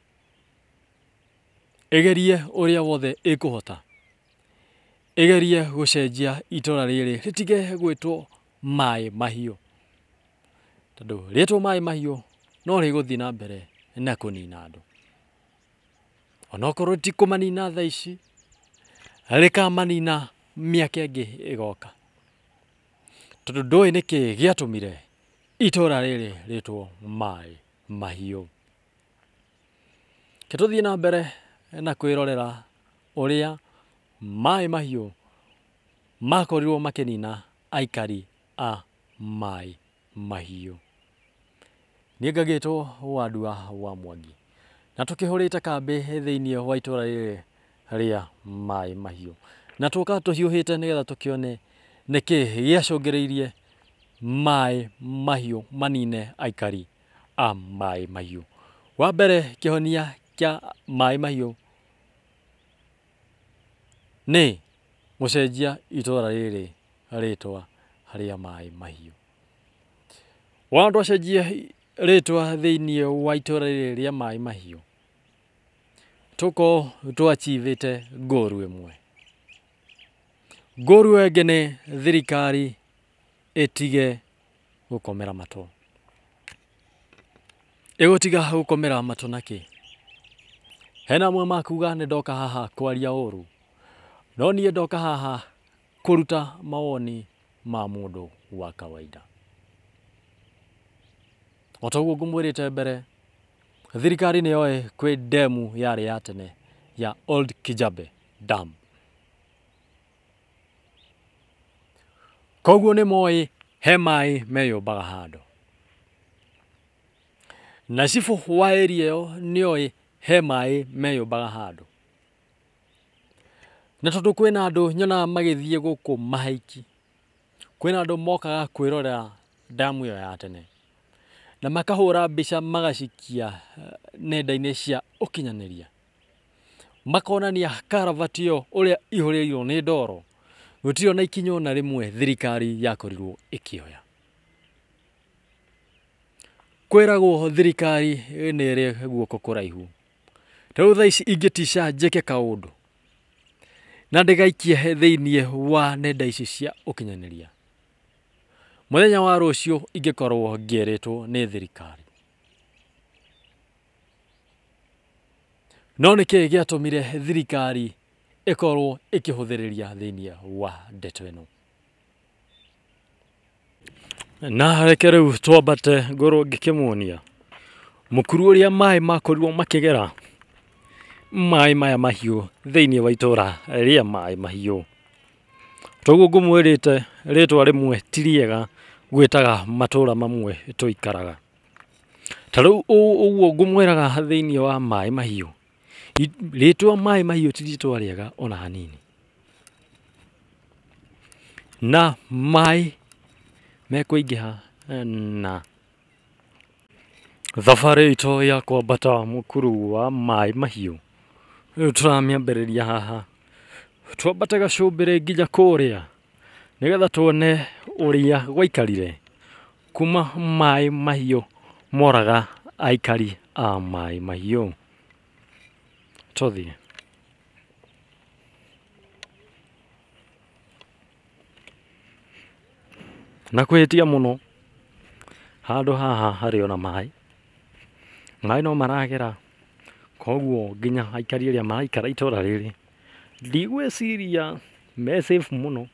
ĩgerie ũrĩa wothe ĩkũhota, ĩgerie gũcenjia itũra rĩrĩ rĩtige gwĩtwo Maĩ Mahiũ. Tondũ rĩetwo Maĩ Mahiũ no rĩgũthiĩ na mbere na kũnina andũ. Onokorwo ti kũmanina thaa ici, rĩkamanina mĩaka ĩngĩ ĩgoka. Tondũ ndũĩ nĩkĩ gĩatũmire itũra rĩrĩ rĩtwo Maĩ Mahiũ. Reke tũthiĩ na mbere na kwĩrorera ũrĩa Maĩ Mahiũ makorirwo makĩnina aikari a Maĩ Mahiũ. Niĩ ngagĩtwo Wandua wa Mwangi na tũkĩhũrĩte kambĩ thĩinĩ wa itũra rĩrĩ rĩa Maĩ Mahiũ. Na tũka tũhiũhĩte nĩgetha tũkĩone nĩkĩ gĩacũngĩrĩirie Maĩ Mahiũ manine aikari a Maĩ Mahiũ. Wa mbere kĩhonia kĩa Maĩ Mahiũ nĩ gũcenjia itũra rĩrĩ rĩtwa rĩa Maĩ Mahiũ. Wona twacenjia rĩtwa thĩinĩ wa itũra rĩrĩ rĩa Maĩ Mahiũ, tũkorwo tũachivĩte ngũru ĩmwe. Ngũru ĩngĩ nĩ thirikari ĩtige gũkomera matũ. Ĩgũtiga gũkomera matũ nakĩ? Hena amwe makuga nĩ ndoka haha kwaria ũru, no niĩ ndoka haha kũruta mawoni ma mũndũ wa kawaida. O ta ũguo ngũmwĩrĩte mbere, thirikari nĩ yoĩ kwĩ ndemu yarĩ ya tene ya Old Kijabe Dam. Koguo nĩ moĩ he maĩ meyũmbaga handũ. Na cibũ wa area ĩyo nĩ oĩ he maĩ meyũmbaga handũ. Na tondũ kwĩna andũ nyonaga magĩthiĩ gũkũ mahaiki, kwĩna andũ mokaga kwĩrorera ndamu ĩyo ya tene na makahũra mbica magacikia nenda-inĩ cia ũkinyanĩria, makonania karavati ĩyo ũrĩa ihũrĩirwo nĩ ndoro, gũtirĩ ona ikinya ona rĩmwe thirikari yakorirwo ĩkĩoya. Kwĩragwo thirikari nĩ ĩrĩ guoko kũraihu. Ta rĩu thaa ici ingĩtica njĩke kaũndũ na ndĩgaikie thĩinĩ wa nenda ici cia ũkinyanĩria, mũthenya wa rũciũ ingĩkorwo ngĩrĩtwo nĩ thirikari. No nĩkĩ gĩatũmire thirikari ĩkorwo ĩkĩhũthĩrĩria thĩinĩ wa ndeto ĩno. Na reke rĩu twambate ngorwo ngĩkĩmuonia mũkuru ũrĩa maĩ makorirwo makĩgera maĩ maya mahiũ thĩinĩ wa itũra rĩa Maĩ Mahiũ. Toguo ngũmwĩrĩte rĩtwa rĩmwe ti rĩega gwĩtaga matũra mamwe tũikaraga. Ta rĩu ũguo ngũmwĩraga thĩinĩ wa Maĩ Mahiũ, rĩtwa Maĩ Mahiũ ti rĩtwa rĩega ona hanini. Na maĩ mekũingĩha na thabarĩ itũ ya kwambata mũkuru wa Maĩ Mahiũ rĩu tũramĩambĩrĩria haha, twambate gacũmbĩrĩ nginya kũrĩa nĩgetha tuone ũrĩa gwaikarire kuma Maĩ Mahiũ moraga aikari a Maĩ Mahiũ. Tũthiĩ. Na kwĩhĩtia mũno handũ haha harĩ ona maĩ, maĩ no maragera, koguo nginya aikari arĩa maraikara itũra rĩrĩ ndigwĩciria me safe mũno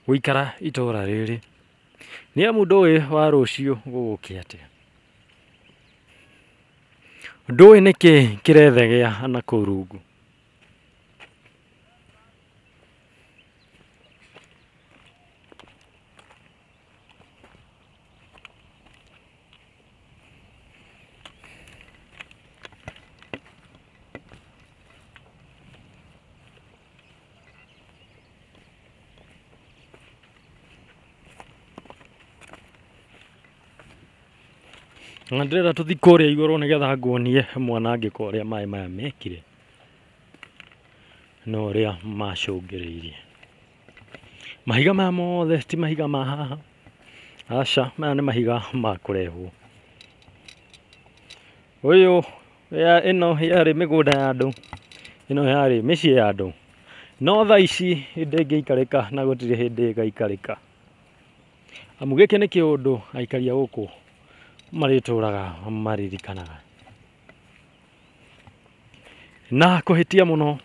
gũikara itũra rĩrĩ, nĩ amu ndũĩ wa rũciũ gũgũkĩa atĩa, ndũĩ nĩkĩ kĩrethegea na kũu rungu. Na ndĩrenda tũthiĩ kũrĩa igũrũ nĩgetha nguonie mwanangĩko ũrĩa maĩ maya mekire na ũrĩa macũngĩrĩirie. Mahiga maya mothe ti mahiga ma haha, aca, maya nĩ mahiga ma kũrehwo. Ũyũ ĩno yarĩ mĩgũnda ya andũ, ĩno yarĩ mĩciĩ ya andũ, no thaa ici ndĩngĩikarĩka na gũtirĩ hĩndĩ ĩgaikarĩka, amu gĩkĩ nĩ kĩũndũ aikari a gũkũ marĩtũraga maririkanaga. Na kũhĩtia mũno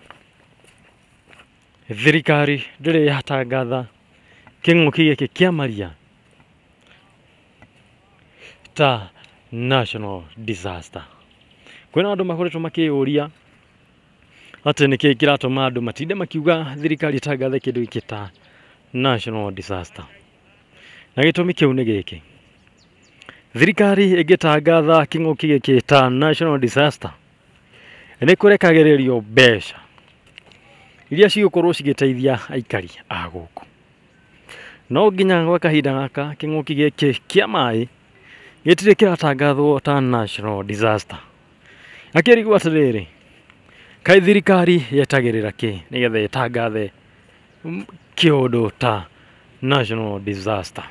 thirikari ndĩrĩ yatangatha kĩng'ũki gĩkĩ kĩa maria ta national disaster. Kwĩna andũ makoretwo makĩyũria atĩ nĩkĩ kĩratũma andũ matinde makiuga thirikari ĩtangathe kĩndũ gĩkĩ ta national disaster, na gĩtũmi kĩu nĩ gĩkĩ: thirikari ĩngĩtangatha kĩng'ũki gĩkĩ ta national disaster nĩ kũrekagĩrĩrio mbeca iria cigũkorwo cigĩteithia aikari a gũkũ. No nginya gwa kahinda gaka kĩng'ũki gĩkĩ kĩa maĩ gĩtirĩ kĩratangathwo ta national disaster. Akĩrigwo atĩrĩrĩ, kaĩ thirikari yetagĩrĩra kĩ nĩgetha ĩtangathe kĩũndũ ta national disaster?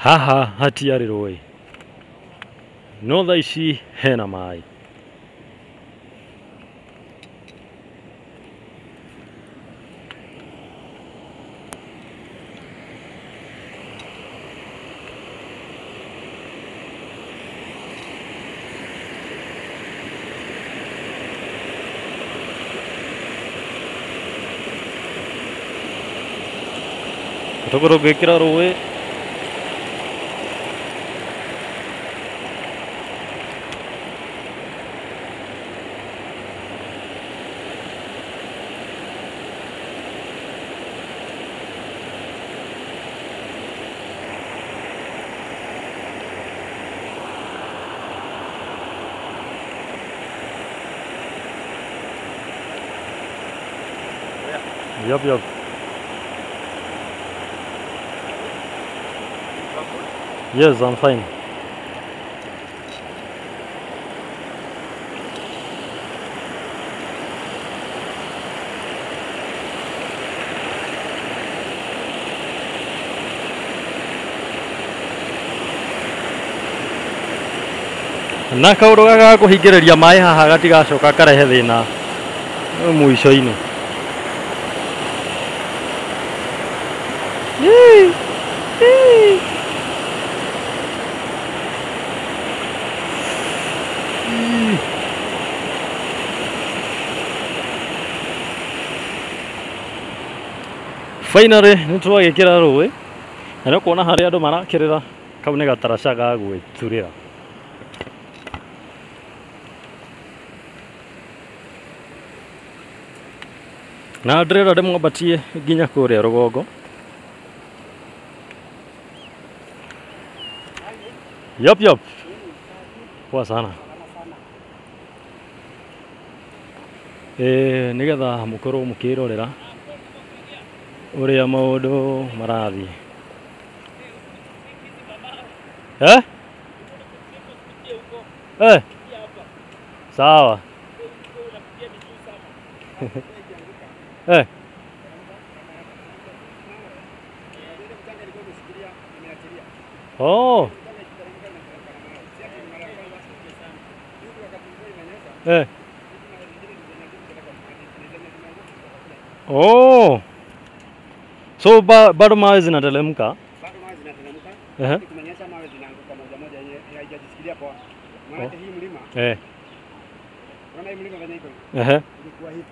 Haha hatiarĩ rũĩ, no thaa ici hena maĩ. Tũkorwo ngĩkĩra rũĩ. Yep, yep. Yes, I'm fine. Na kaũndũ gaka ga kũhingĩrĩria maĩ haha gatigacoka karehe thĩna mũico-inĩ. Finally nĩ twagĩkĩra rũĩ na nĩ ũkuona harĩa andũ marakĩrĩra kau nĩ gataraca ga gwĩturĩra. Na ndĩrenda ndĩmwambatie nginya kũrĩa rũgongo. Yop yop. Poa sana. Nĩgetha mũkorwo mũkĩrorera ũrĩa maũndũ marathiĩ. Eh? Eh. Sawa. Eh. Oh. Eh. Oh. So bado mawe zinateremka? Bado mawe zinateremka. Eh. Kumenyesha mawe zinaanguka moja moja yenye haijajisikilia poa. Maana hii mlima. Eh. Unaona hii mlima venye iko? Eh. Ilikuwa hivi.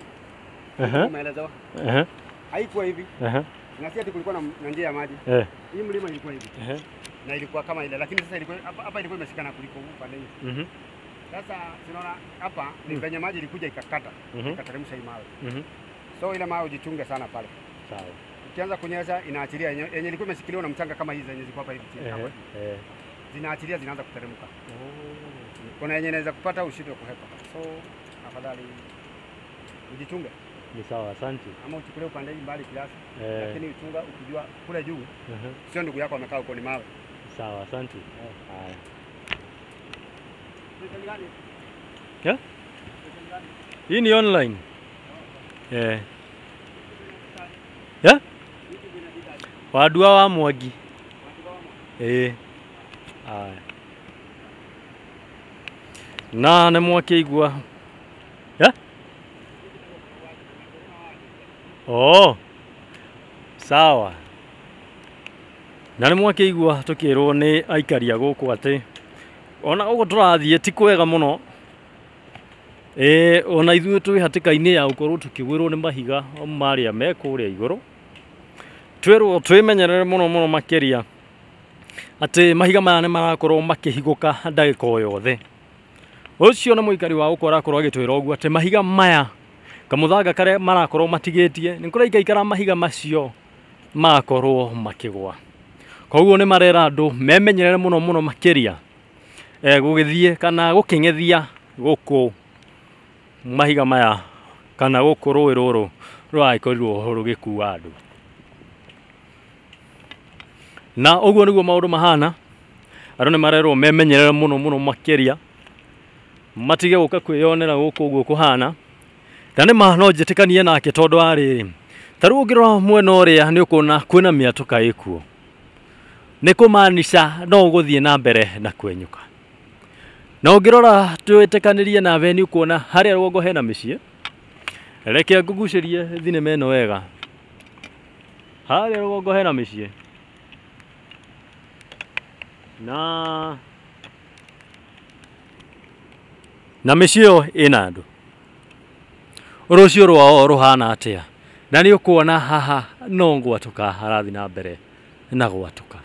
Eh. Umeelezewa? Eh. Haikuwa hivi. Eh. Na si ati kulikuwa na njia ya maji. Eh. Hii mlima ilikuwa hivi. Eh. Na ilikuwa kama ile, lakini sasa ilikuwa hapa ilikuwa imeshikana kuliko upande hii. Mhm. Sasa tunaona hapa ni venye maji ilikuja ikakata, ikateremsha hii mawe. So ile mawe ujichunge sana pale. Sawa. Ikianza kunyesha inaachilia yenye ilikuwa imeshikiliwa na mchanga kama hizi zenye ziko hapa hivi chini hapa. Zinaachilia zinaanza kuteremka. Oh. Kuna yenye inaweza kupata ushindwe kuhepa. So afadhali ujichunge. Ni sawa, asante. Ama uchukulie upande hii mbali kiasi. Lakini uchunga ukijua kule juu. Sio ndugu yako amekaa huko ni mawe. Sawa, asante. Haya. Yeah? Hii ni online. Eh. Yeah? Wadua wa Mwangi. Eh. Haya. Na nĩ mwakĩigua. Yeah? Oh. Sawa. Na nĩ mwakĩigua tũkĩrwo nĩ aikari a gũkũ atĩ ona ũguo tũrathiĩ ti kwega mũno. Ona ithuĩ twĩ hatĩka-inĩ ya gũkorwo tũkĩgwĩrwo nĩ mahiga marĩa me kũrĩa igũrũ. Twĩrwo twĩmenyerere mũno mũno makĩria atĩ mahiga maya nĩ marakorwo makĩhigũka ndagĩka o yothe. Ũcio nĩ mũikari wa gũkũ arakorwo agĩtwĩra ũguo atĩ mahiga maya kamũthanga karĩa marakorwo matigĩtie nĩ kũraikaikara mahiga macio makorwo makĩgwa. Koguo nĩ marera andũ memenyerere mũno mũno makĩria gũgĩthiĩ kana gũkĩng'ethia gũkũ mahiga maya kana gũkũ rũĩ rũrũ rũragĩkorirwo rũgĩkua andũ. Na ũguo nĩguo maũndũ mahana. Andũ nĩ marerwo memenyerere mũno mũno makĩria matige gũka kwĩyonera gũkũ ũguo kũhana. Na nĩ ma no njĩtĩkanie nake tondũ wa rĩrĩ, ta rĩu ũngĩrora mwena ũrĩa nĩ ũkuona kwĩna mĩatũka ĩkuo, nĩ kũmaanisha no ũgũthiĩ na mbere na kwenyũka. Na ũngĩrora twĩtĩkanĩrie nawe nĩ ũkuona harĩa rũgongo hena mĩciĩ. Reke ngũgucĩrie thinema ĩno wega. Harĩa rũgongo hena mĩciĩ na mĩciĩ ĩyo ĩna andũ. Rũciũ rwao rũhana atĩa? Na nĩ ũkuona haha no gwatũka harathiĩ na mbere na gwatũka.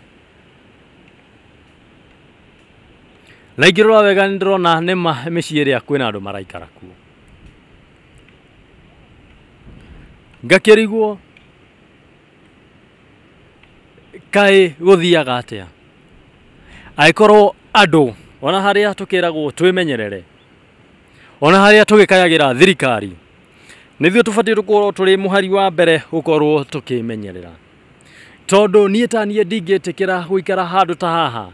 Na ingĩrora wega nĩ ndĩrona nĩ mĩciĩ ĩrĩa kwĩna andũ maraikara kuo. Ngakĩrigwo kaĩ gũthiaga atĩa angĩkorwo andũ ona harĩa tũkĩragwo twĩmenyerere, ona harĩa tũgĩkayagĩra thirikari, nĩ ithuĩ tũbatiĩ gũkorwo tũrĩ mũhari wa mbere gũkorwo tũkĩmenyerera. Tondũ niĩ ta niĩ ndingĩtĩkĩra gũikara handũ ta haha,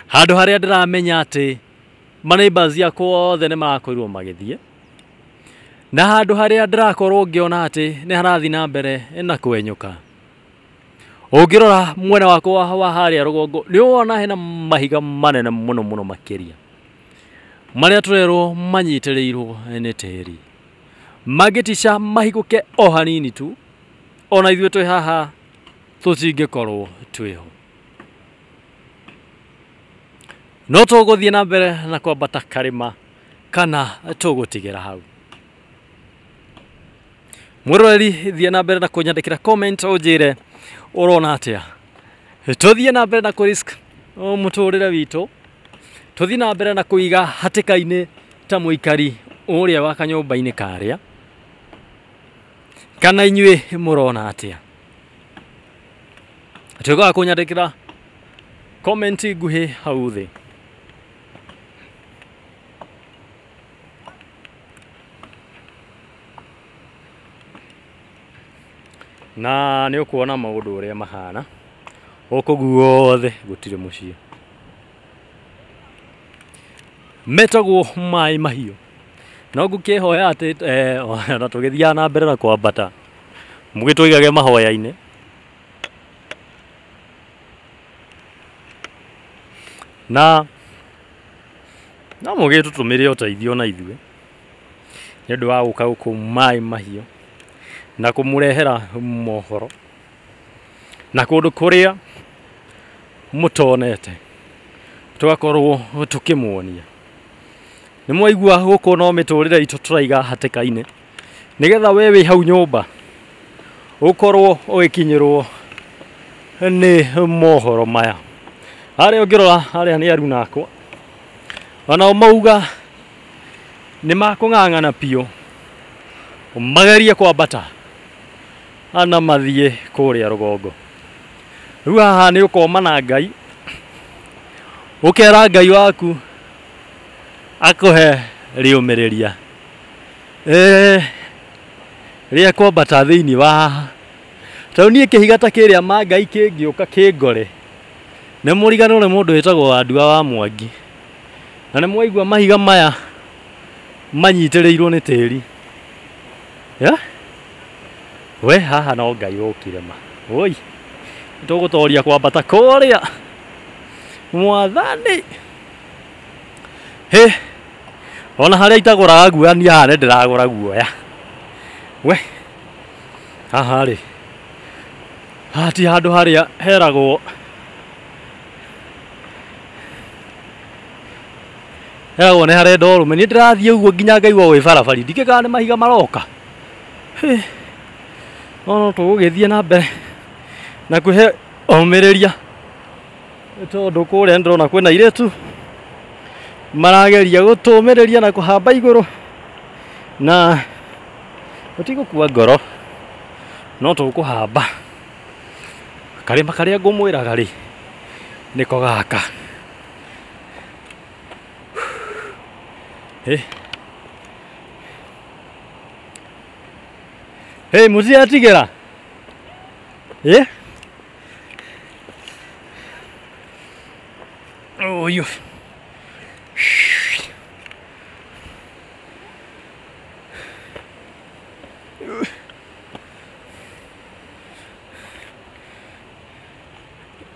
handũ harĩa ndĩramenya atĩ maneighbours akwa othe nĩ marakorirwo magĩthiĩ, na handũ harĩa ndĩrakorwo ngĩona atĩ nĩ harathiĩ na mbere na kwenyũka. Ũngĩrora mwena wakwa wa harĩa rũgongo nĩ ũrona hena mahiga manene mũno mũno makĩria. Marĩa tũrerwo manyitĩrĩirwo nĩ tĩri. Mangĩtica mahingũke o hanini tu, ona ithuĩ twĩ haha tũtingĩkorwo twĩho. No tũgũthiĩ na mbere na kwambata karĩma kana tũgũtigĩra hau. Mwĩroreri, thiĩ na mbere na kũnyandĩkĩra comment ũnjĩre ũrona atĩa. Tũthiĩ na mbere na kũ risk mũtũrĩre witũ, tũthiĩ na mbere na kũiga hatĩka-inĩ ta mũikari ũrĩa wa kanyũmba-inĩ karĩa, kana inyuĩ mũrona atĩa? Tuĩka wa kũnyandĩkĩra comment nguhĩ hau thĩ. Na nĩ ũkuona maũndũ ũrĩa mahana gũkũ guothe gũtirĩ mũciĩ. Metagwo Maĩ Mahiũ. No ngũkĩhoya atĩ ona tũgĩthiaga na mbere na kwambata mũgĩtũigage mahoya-inĩ. Na no mũgĩtũtũmĩre ũteithio na ithuĩ nĩ ũndũ wa gũka gũkũ Maĩ Mahiũ na kũmũrehera mohoro na kũndũ kũrĩa mũtonete tũgakorwo tũkĩmuonia. Nĩ mwaigua gũkũ no mĩtũrĩre itũ tũraiga hatĩka-inĩ nĩgetha we wĩ hau nyũmba ũkorwo ũgĩkinyĩrwo nĩ mohoro maya. Harĩa ũngĩrora harĩa nĩ aruna akwa, onao mauga nĩ makũng'ang'ana biũ magerie kwambata ana mathiĩ kũrĩa rũgongo. Rĩu haha nĩ ũkoma na Ngai, ũkera Ngai waku akũhe rĩũmĩrĩria rĩa kwambata thĩinĩ wa haha. Tondũ niĩ kĩhiga ta kĩrĩa ma Ngai kĩngĩũka kĩngore, nĩ mũriganĩrwo nĩ mũndũ wĩtagwo Wandua wa Mwangi. Na nĩ mwaigua mahiga maya manyitĩrĩirwo nĩ tĩri. We haha no Ngai ũkire ma. Oi, tũgũtoria kwambata kũrĩa mwathani. Hĩ, ona harĩa itagũraga guoya niĩ haha nĩ ndĩragũra guoya. We haha rĩ, haha ti handũ harĩa heragwo heragwo nĩ harenda ũrũme. Niĩ ndĩrathiĩ ũguo nginya ngaigua gwĩ barabari, ndikĩ kana nĩ mahiga maroka. Hĩ, no tũgũgĩthiĩ na mbere na kwĩhe ũmĩrĩria tondũ kũrĩa nĩndĩrona kwĩna airĩtu marageria gũtũmĩrĩria na kũhamba igũrũ, na tũtigũkua ngoro no tũkũhamba. Karĩma karĩa ngũmwĩraga rĩ nĩko gaka. Hĩ, hĩ, mũtiratigĩra? Ĩ, ũyũ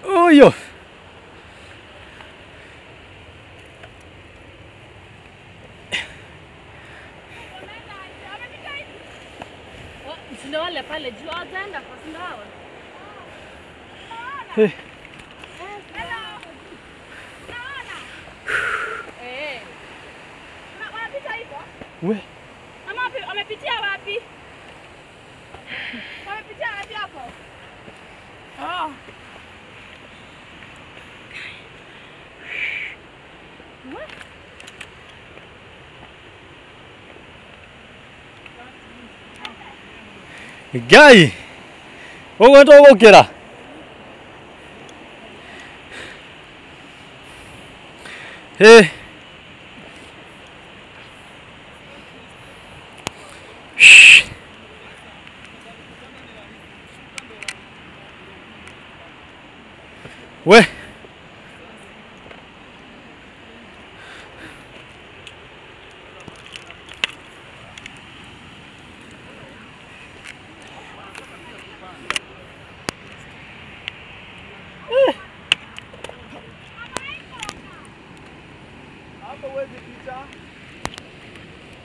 ũyũ Hey. We. Wamepitia wapi? Wamepitia wapi hapo? Ah. Ngai, ũguo tũgũkĩra. Hĩ. We.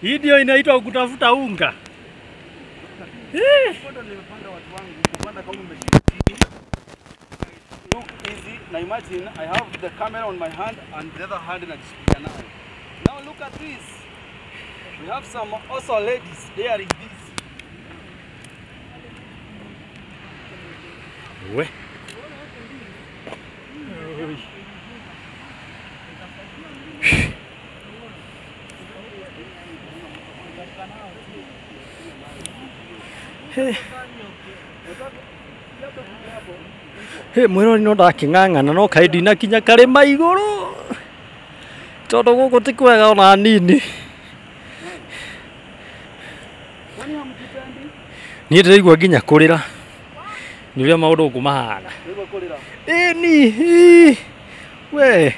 Hii ndio inaitwa kutafuta unga. Ndo nimepanda watu wangu, kupanda kama umeshika chini. Look easy. Now imagine I have the camera on my hand and the other hand najishikilia nayo. Now look at this. We have some also ladies daring this. We. He mwirori no ndakĩng'ang'ana no kaĩ ndinakinya karĩma igũrũ tondũ gũkũ ti kwega ona nini. Niĩ ndĩraigua nginya kũrĩra nĩ ũrĩa maũndũ gũkũ mahana. Ĩni we.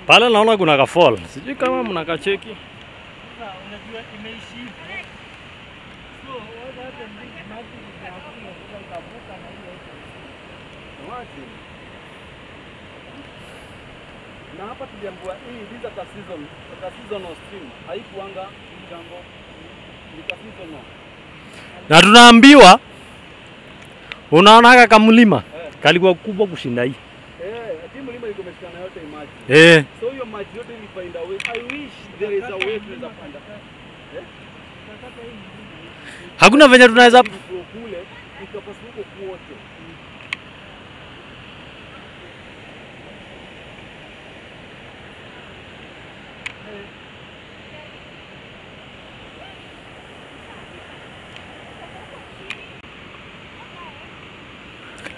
Pale naona kuna ka fall. Sijui kama mnakacheki. Na hapa tuliambiwa hii this is a season, a seasonal stream. Haikuanga jambo, ni a seasonal. Na tunaambiwa unaona kama mlima kalikuwa kubwa kushinda hii. Mlima iko imeshikana yote maji. So hiyo maji yote ili find a way. I wish there is a way tunaweza panda. Hakuna venye tunaweza kule ikapasuka kote.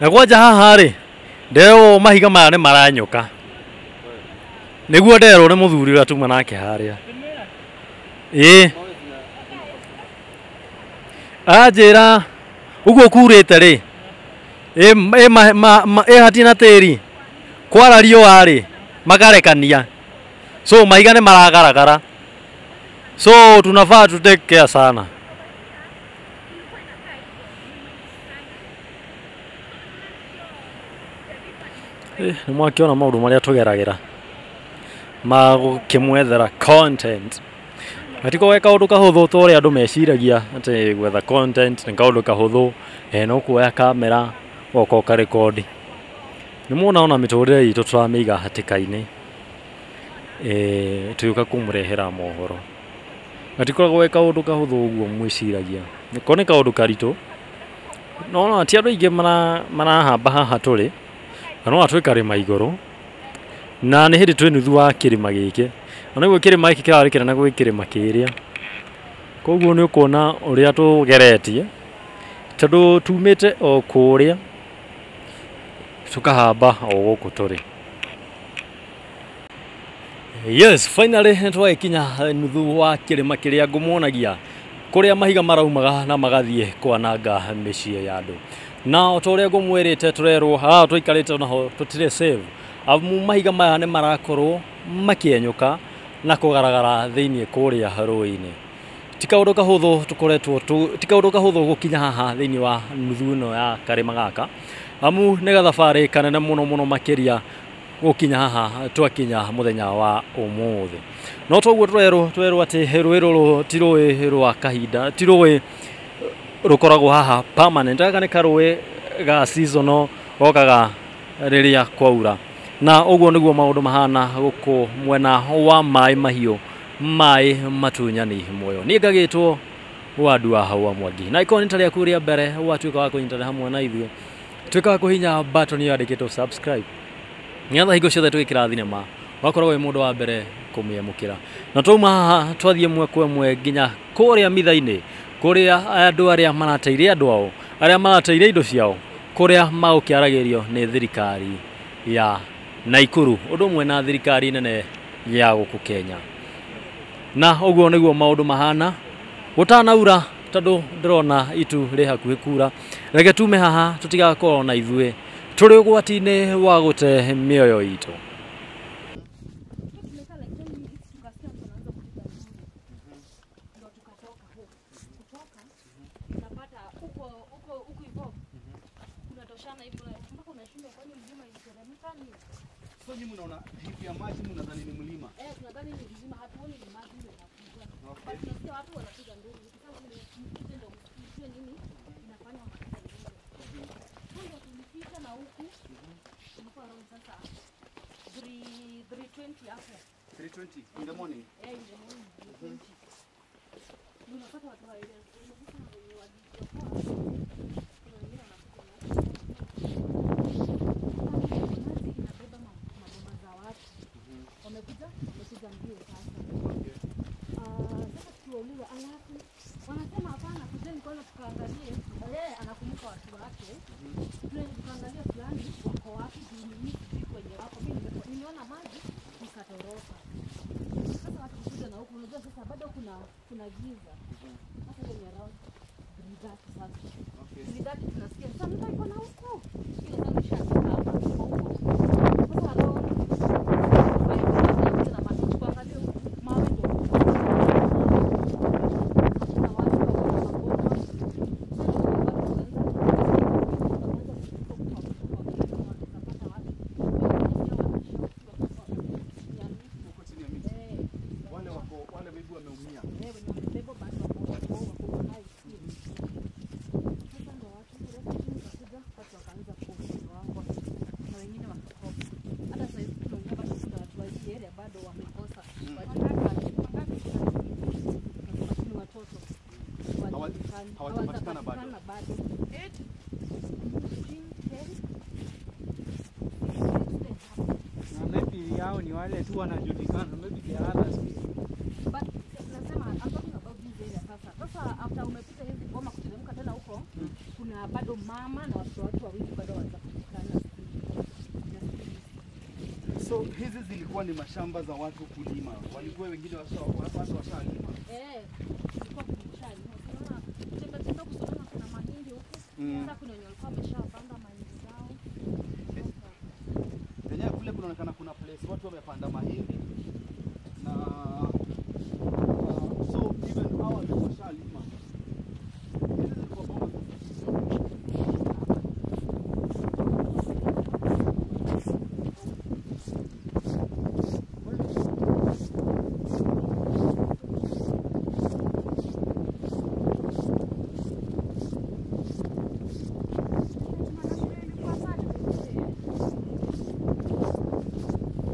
Na kwanja haha rĩ ndero mahiga maya nĩ maranyoka. Nĩguo nderwo nĩ mũthuri ũrĩa tuma nake harĩa. Ĩĩ. Anjĩra ũguo kurĩte rĩ ĩ hatirĩ na tĩri kwara riũa rĩ makarekania, so mahiga nĩ maragaragara, so tunafaa tu take care sana. Nĩ mwakĩona maũndũ marĩa tũgeragĩra ma gũkĩmwethera content. Gatiko ge kaũndũ kahũthũ ta ũrĩa andũ meciragia atĩ gwetha content nĩ kaũndũ kahũthũ, no kuoya kamera ũgoka ũkarekodi. Nĩ muona ona mĩtũrĩre itũ tũramĩiga hatĩka-inĩ tũgĩũka kũmũrehera mohoro. Gatikoragwo ge kaũndũ kahũthũ ũguo mwĩciragia, ko nĩ kaũndũ karitũ. No ti andũ aingĩ marahamba haha tũrĩ, na no twĩ karĩma igũrũ na nĩ hĩndĩ twĩ nuthu wa kĩrĩma gĩkĩ. Na nĩguo kĩrĩma gĩkĩ kĩrarĩ kĩnene gwĩ kĩrĩma kĩrĩa, koguo nĩ ũkuona ũrĩa tũgeretie tondũ tumĩte o kũrĩa tũkahamba o gũkũ tũrĩ. Yes, finally nĩ twagĩkinya nuthu wa kĩrĩma kĩrĩa ngũmuonagia kũrĩa mahiga maraumaga na magathiĩ kwananga mĩciĩ ya andũ. Na o ta ũrĩa ngũmwĩrĩte tũrerwo haha tũikarĩte naho tũtirĩ safe, amu mahiga maya nĩ marakorwo makĩenyũka na kũgaragara thĩinĩ kũrĩa rũĩ-inĩ. Ti kaũndũ kahũthũ tũkoretwo ti kaũndũ kahũthũ gũkinya haha thĩinĩ wa nuthu ĩno ya karĩma gaka, amu nĩ gathabarĩ kanene mũno mũno makĩria gũkinya haha twakinya mũthenya wa ũmũthĩ. No toguo twerwo atĩ rũĩ rũrũ ti rũĩ rwa kahinda, ti rũĩ rũkoragwo haha permanent. Gaka nĩ karũĩ ga seasonal gokaga rĩrĩa kwaura. Na ũguo nĩguo maũndũ mahana gũkũ mwena wa maĩ mahiũ, maĩ matunyani muoyo. Niĩ ngagĩtwo Wandua wa Mwangi. Na ikorwo nĩ rita rĩaku rĩa mbere watuĩka wa kũnyitanĩra hamwe na ithuĩ, tuĩka wa kũhihinya button ĩyo yandĩkĩtwo subscribe nĩgetha hingo ciothe tũgĩkĩra thinema wakorwo wĩ mũndũ wa mbere kũmĩamũkĩra. Na twauma haha twathiĩ ĩmwe kwa ĩmwe nginya kũrĩa mitha-inĩ, kũrĩa andũ arĩa marateire andũ ao, arĩa marateire indo ciao, kũrĩa magũkĩaragĩrio nĩ thirikari ya Naikuru ũndũ ũmwe na thirikari nene ya gũkũ Kenya. Na ũguo nĩguo maũndũ mahana gũtanaura, tondũ ndĩrona itu rĩ hakuhĩ kura. Reke tume haha tũtigakorwo na ithuĩ tũrĩ ũgwati-inĩ wa gũte mĩoyo itũ. Tumekaa like 10 minutes tukasikia mtu anaanza kupiga nduru. Ndio tukatoka huko. Kutoka unapata huko huko huko hivyo. Unatoshana hivyo mpaka unashindwa kwani mlima iliteremka ni. So nyinyi mnaona hivi ya maji mnadhani ni mlima? Eh, tunadhani ni mlima, hatuoni ni maji ndio inakuja. Okay. But tunasikia watu wanapiga nduru. Sasa mkuje ndio msikie nini inafanya wanapiga nduru. Ndio tulifika na huku. Ilikuwa around sasa 3:20 hapo. 3:20 in the morning. Eh, in the morning 3:20. Unapata watu wa ile wenye walijiokoa. Kuna wengine wanakuja na inabeba maboma za watu. Wamekuja mbio sasa. Sasa tukiwauliza alafu wanasema hapana, kujeni kwanza tukaangalie. Yeye anakumbuka watu wake. Tuende tukaangalie fulani wako wapi, juu mimi sijui kwenye wako. Mimi nimeona maji nikatoroka. Sasa watu kuja na huku, unajua sasa bado kuna giza. Sasa hiyo ni around 3:30 sasa. Okay. 3:30 tunasikia sasa mtu iko na huku. Hiyo sasa nishafika hapa huko. Sasa around 5 na maji tukaangalia huku mawe ndio. Na watu wako na maboma. Sasa watu wakaanza kuanza watu. Huko chini ya miti. Wale wako wale maybe wameumia. Eh, wenye wamebebwa bado wako hai. Sasa ndio watu kuja, watu wakaanza kuokoa na wengine wakakopa. Hata sasa hivi tunaongea bado kuna watu wa hii area bado wamekosa. Lakini watoto Hawajapatikana bado. bado. 8 10 Na maybe yao ni wale tu wanajulikana, maybe the others. But nasema I'm talking about this area sasa. Sasa after umepita hizi boma kuteremka tena huko, kuna bado mama na watoto watu wawili bado hawajapatikana. So hizi zilikuwa ni mashamba za watu kulima. Walikuwa wengine watu washalima. Eh, kulikuwa kumeshalima. Unaona tembea tembea kusoma kuna mahindi huku. Sasa kuna wenye walikuwa wameshapanda mahindi zao. Yenyewe kule kunaonekana kuna place watu wamepanda mahindi na so even hawa walikuwa washalima. Hizi zilikuwa boma sasa.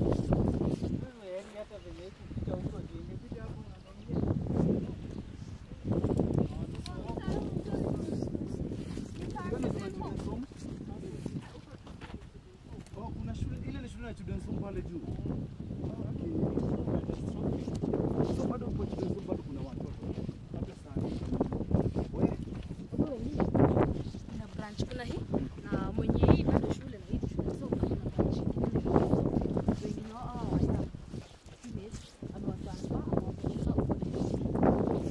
Wewe yaani hata venye kupita huko juu ingepita hapo unakwambia. Hiyo ni children's home. Oh, kuna shule ile ni shule ya children's home pale juu. Okay. So bado kwa children's home bado kuna watoto. Hata saa hii. We, Kuna branch, kuna hii na mwenye hii bado shule na hii shule. So kuna branch ingine. Wengine wao hawa wa teenage amewatransfer amewapeleka huko Nairobi.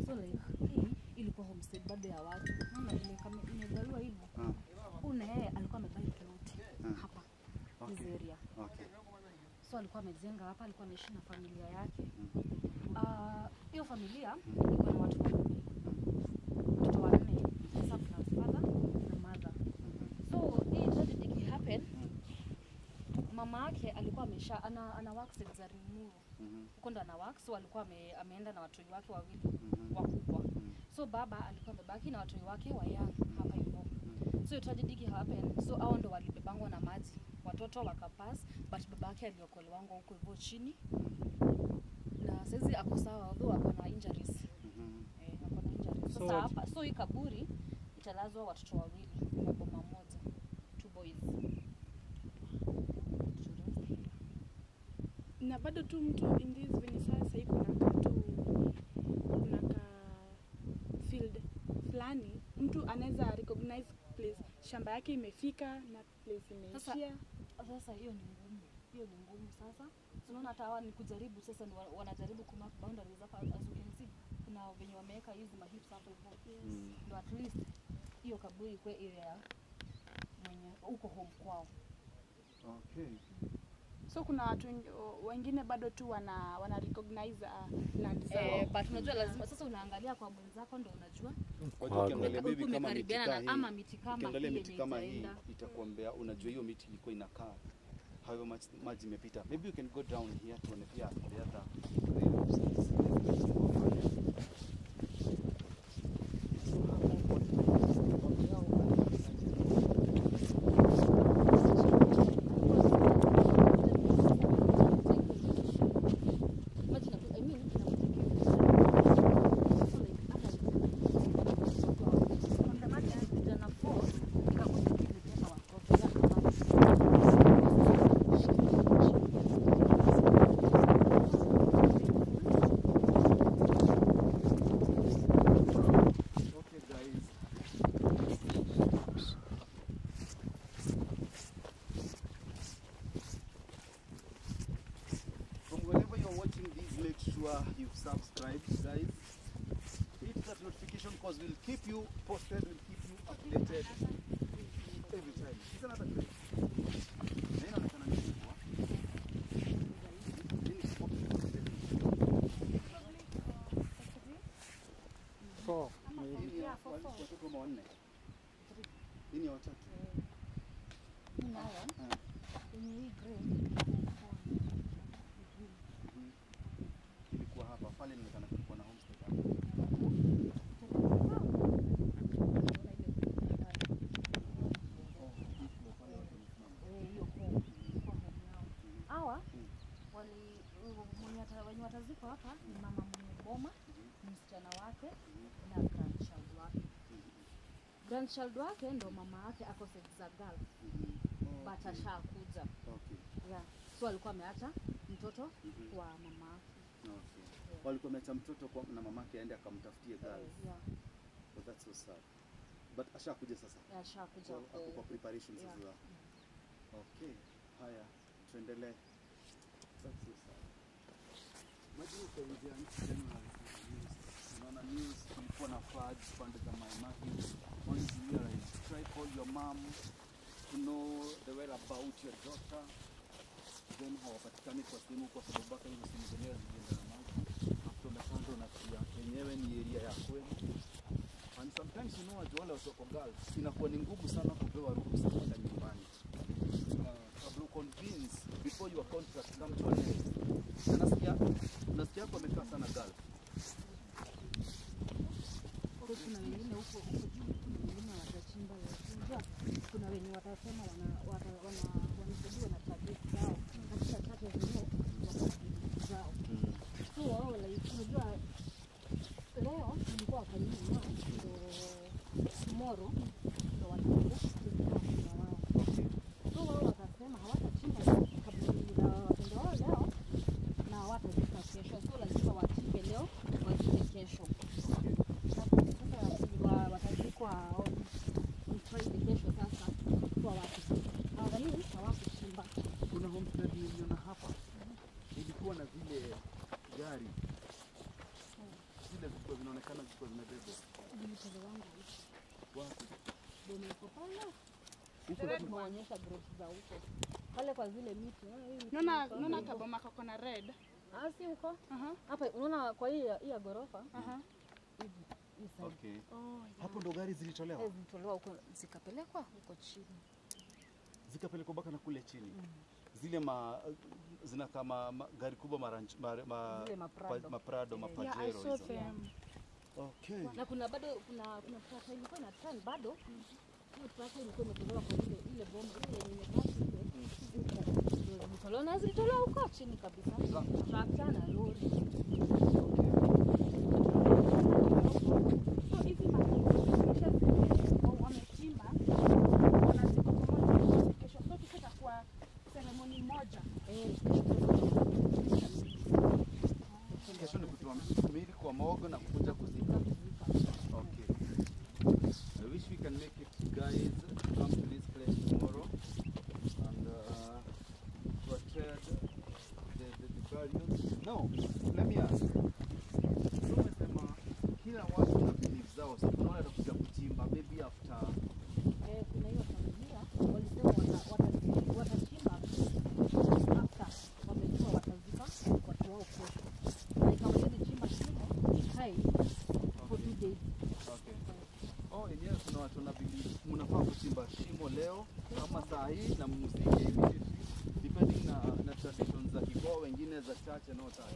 So like hii ilikuwa homestead bado ya watu. Unaona vile kama imegawiwa hivyo. Una yeye alikuwa amebuy plot hapa this area. Okay. So alikuwa amejenga hapa, alikuwa anaishi na familia yake. Hiyo familia iko na watu wanne. Watoto wanne. Sasa kuna father na mother. So hii tragedy ikihappen, mama yake alikuwa amesha ana work side za Limuru. Huko ndo ana work, so alikuwa ameenda na watoi wake wawili wakubwa. So baba alikuwa amebaki na watoi wake wa young hapa hivyo. So hiyo tragedy ikihappen, so hao ndo walibebangwa na maji. Watoto wakapass, but babake aliokolewangwa huko hivyo chini. Na saizi ako sawa, although ako na injuries. Ako na injuries. So Sasa what- hapa, so hii kaburi italazwa watoto wawili kwa boma moja, 2 boys. Na bado tu mtu in this venye sasa hii kuna ka tu kuna ka field fulani mtu anaweza recognize place shamba yake imefika na place imeishia. Sasa hiyo ni ngumu. Hiyo ni ngumu sasa. Unaona hata hawa ni kujaribu sasa ni wanajaribu ku mark boundaries hapa, as you can see. Kuna venye wameweka hizi ma hips hapo hivyo. Ndio at least hiyo kaburi kwa area mwenye uko home kwao. Okay. So kuna watu wengine bado tu wana recognize land zao. But unajua lazima sasa unaangalia kwa mwenzako ndio unajua. Ukiangalia maybe kama miti ama miti kama ukiangalia miti kama hii itakuambia unajua hiyo miti ilikuwa inakaa however much maji imepita. Maybe you can go down here tuone pia the other. You've subscribed, guys. Hit that notification because we'll keep you posted, we'll keep you updated every time. It's another clip. Four. Pale nilikuwa kulikuwa na homestead hapo. Hawa wali wenye watazikwa hapa ni mama mwenye boma, msichana wake na grandchild wake. Grandchild wake ndo mama yake ako Senegal. But ashakuja. Okay. Yeah. So alikuwa ameacha mtoto kwa mama yake. Okay. Walikuwa wameacha mtoto kwa na mamake aende akamtafutie girl. Yeah. But that's so sad. But ashakuja sasa. Yeah, ashakuja. So, ako kwa preparation sasa. Yeah. Okay. Haya, tuendelee. That's so sad. Imagine ukaingia nchi January news. Unaona news kulikuwa na floods pande za Mai Mahiu. Only to realize, try call your mom to know the whereabout your daughter. Then hawapatikani kwa simu kwa sababu baka hizo simu zenyewe zilienda na maji. After umekando na pia yenyewe ni area ya kwenu. And sometimes you know wale watu girls inakuwa ni ngumu sana kupewa ruhusa kwenda nyumbani. Kabla convince before your contract come to an end. Nasikia hapo amekaa sana girl. Kuna wengine huko juu, kuna wengine watachimba unajua, kuna wenye watasema wanasaidiwa na churches zao, katika churches zao zao. So wao like unajua leo nilikuwa kwa nyuma ndo tomorrow ndo watakuja kuzika wao. So wao wakasema hawatachimba kaburi la wapendwa wao leo na hawatazika kesho, so lazima wachimbe leo wazike kesho. Sasa watazikwa on Friday kesho. Sasa kwa watu hawaamini hawakuchimba. Kuna homestead niliona hapa ilikuwa na zile gari zile zilikuwa zinaonekana zilikuwa zimebebwa. Mtoto wangu wapi? Ndio niko pale huko tunaonyesha grapes za huko pale kwa zile miti. Naona kaboma kako na red. Ah, si huko hapa unaona kwa hii ya gorofa. Hivi. Okay. Oh, yeah. Hapo ndo gari zilitolewa? Zilitolewa huko zikapelekwa huko chini. Zikapelekwa mpaka na kule chini. Zile zina kama gari kubwa maprado, mapajero hizo. Yeah, okay. Na kuna bado kuna tractor ilikuwa na turn bado. Hiyo tractor ilikuwa imetolewa kwa ile bomba ile yenye imebaki ile. Zilitolewa na zilitolewa huko chini kabisa. Tractor na lori. So hizi makisha wamechimba wanazikokomoa kesho. So kesho itakuwa Ceremony moja. Kesho ni kutoa miili kwa morgue na kukuja kuzika. Okay. I wish we can make it, guys, to come to this place tomorrow and to attend the burial. No, let me ask. So umesema kila watu na beliefs zao. So kuna wale watakuja kuchimba maybe after. Eh, kuna hiyo familia walisema watachimba after wamejua watazika watu wao kesho. Like hawawezi chimba shimo ikae for 2 days. Okay. Oh, yenyewe kuna watu wana believe mnafaa kuchimba shimo leo kama saa hii na mzike immediately, depending na traditions za kikoo, wengine za church and all that.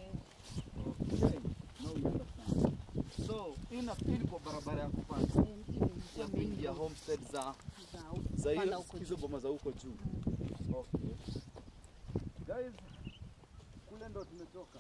Okay. Now we understand. So, hii ilikuwa barabara ya kupanda Eh, hiyo ilikuwa ya main kuingia road homestead za za za kupanda hiyo huko hizo juu. boma za huko juu. Okay. Guys, kule ndo tumetoka.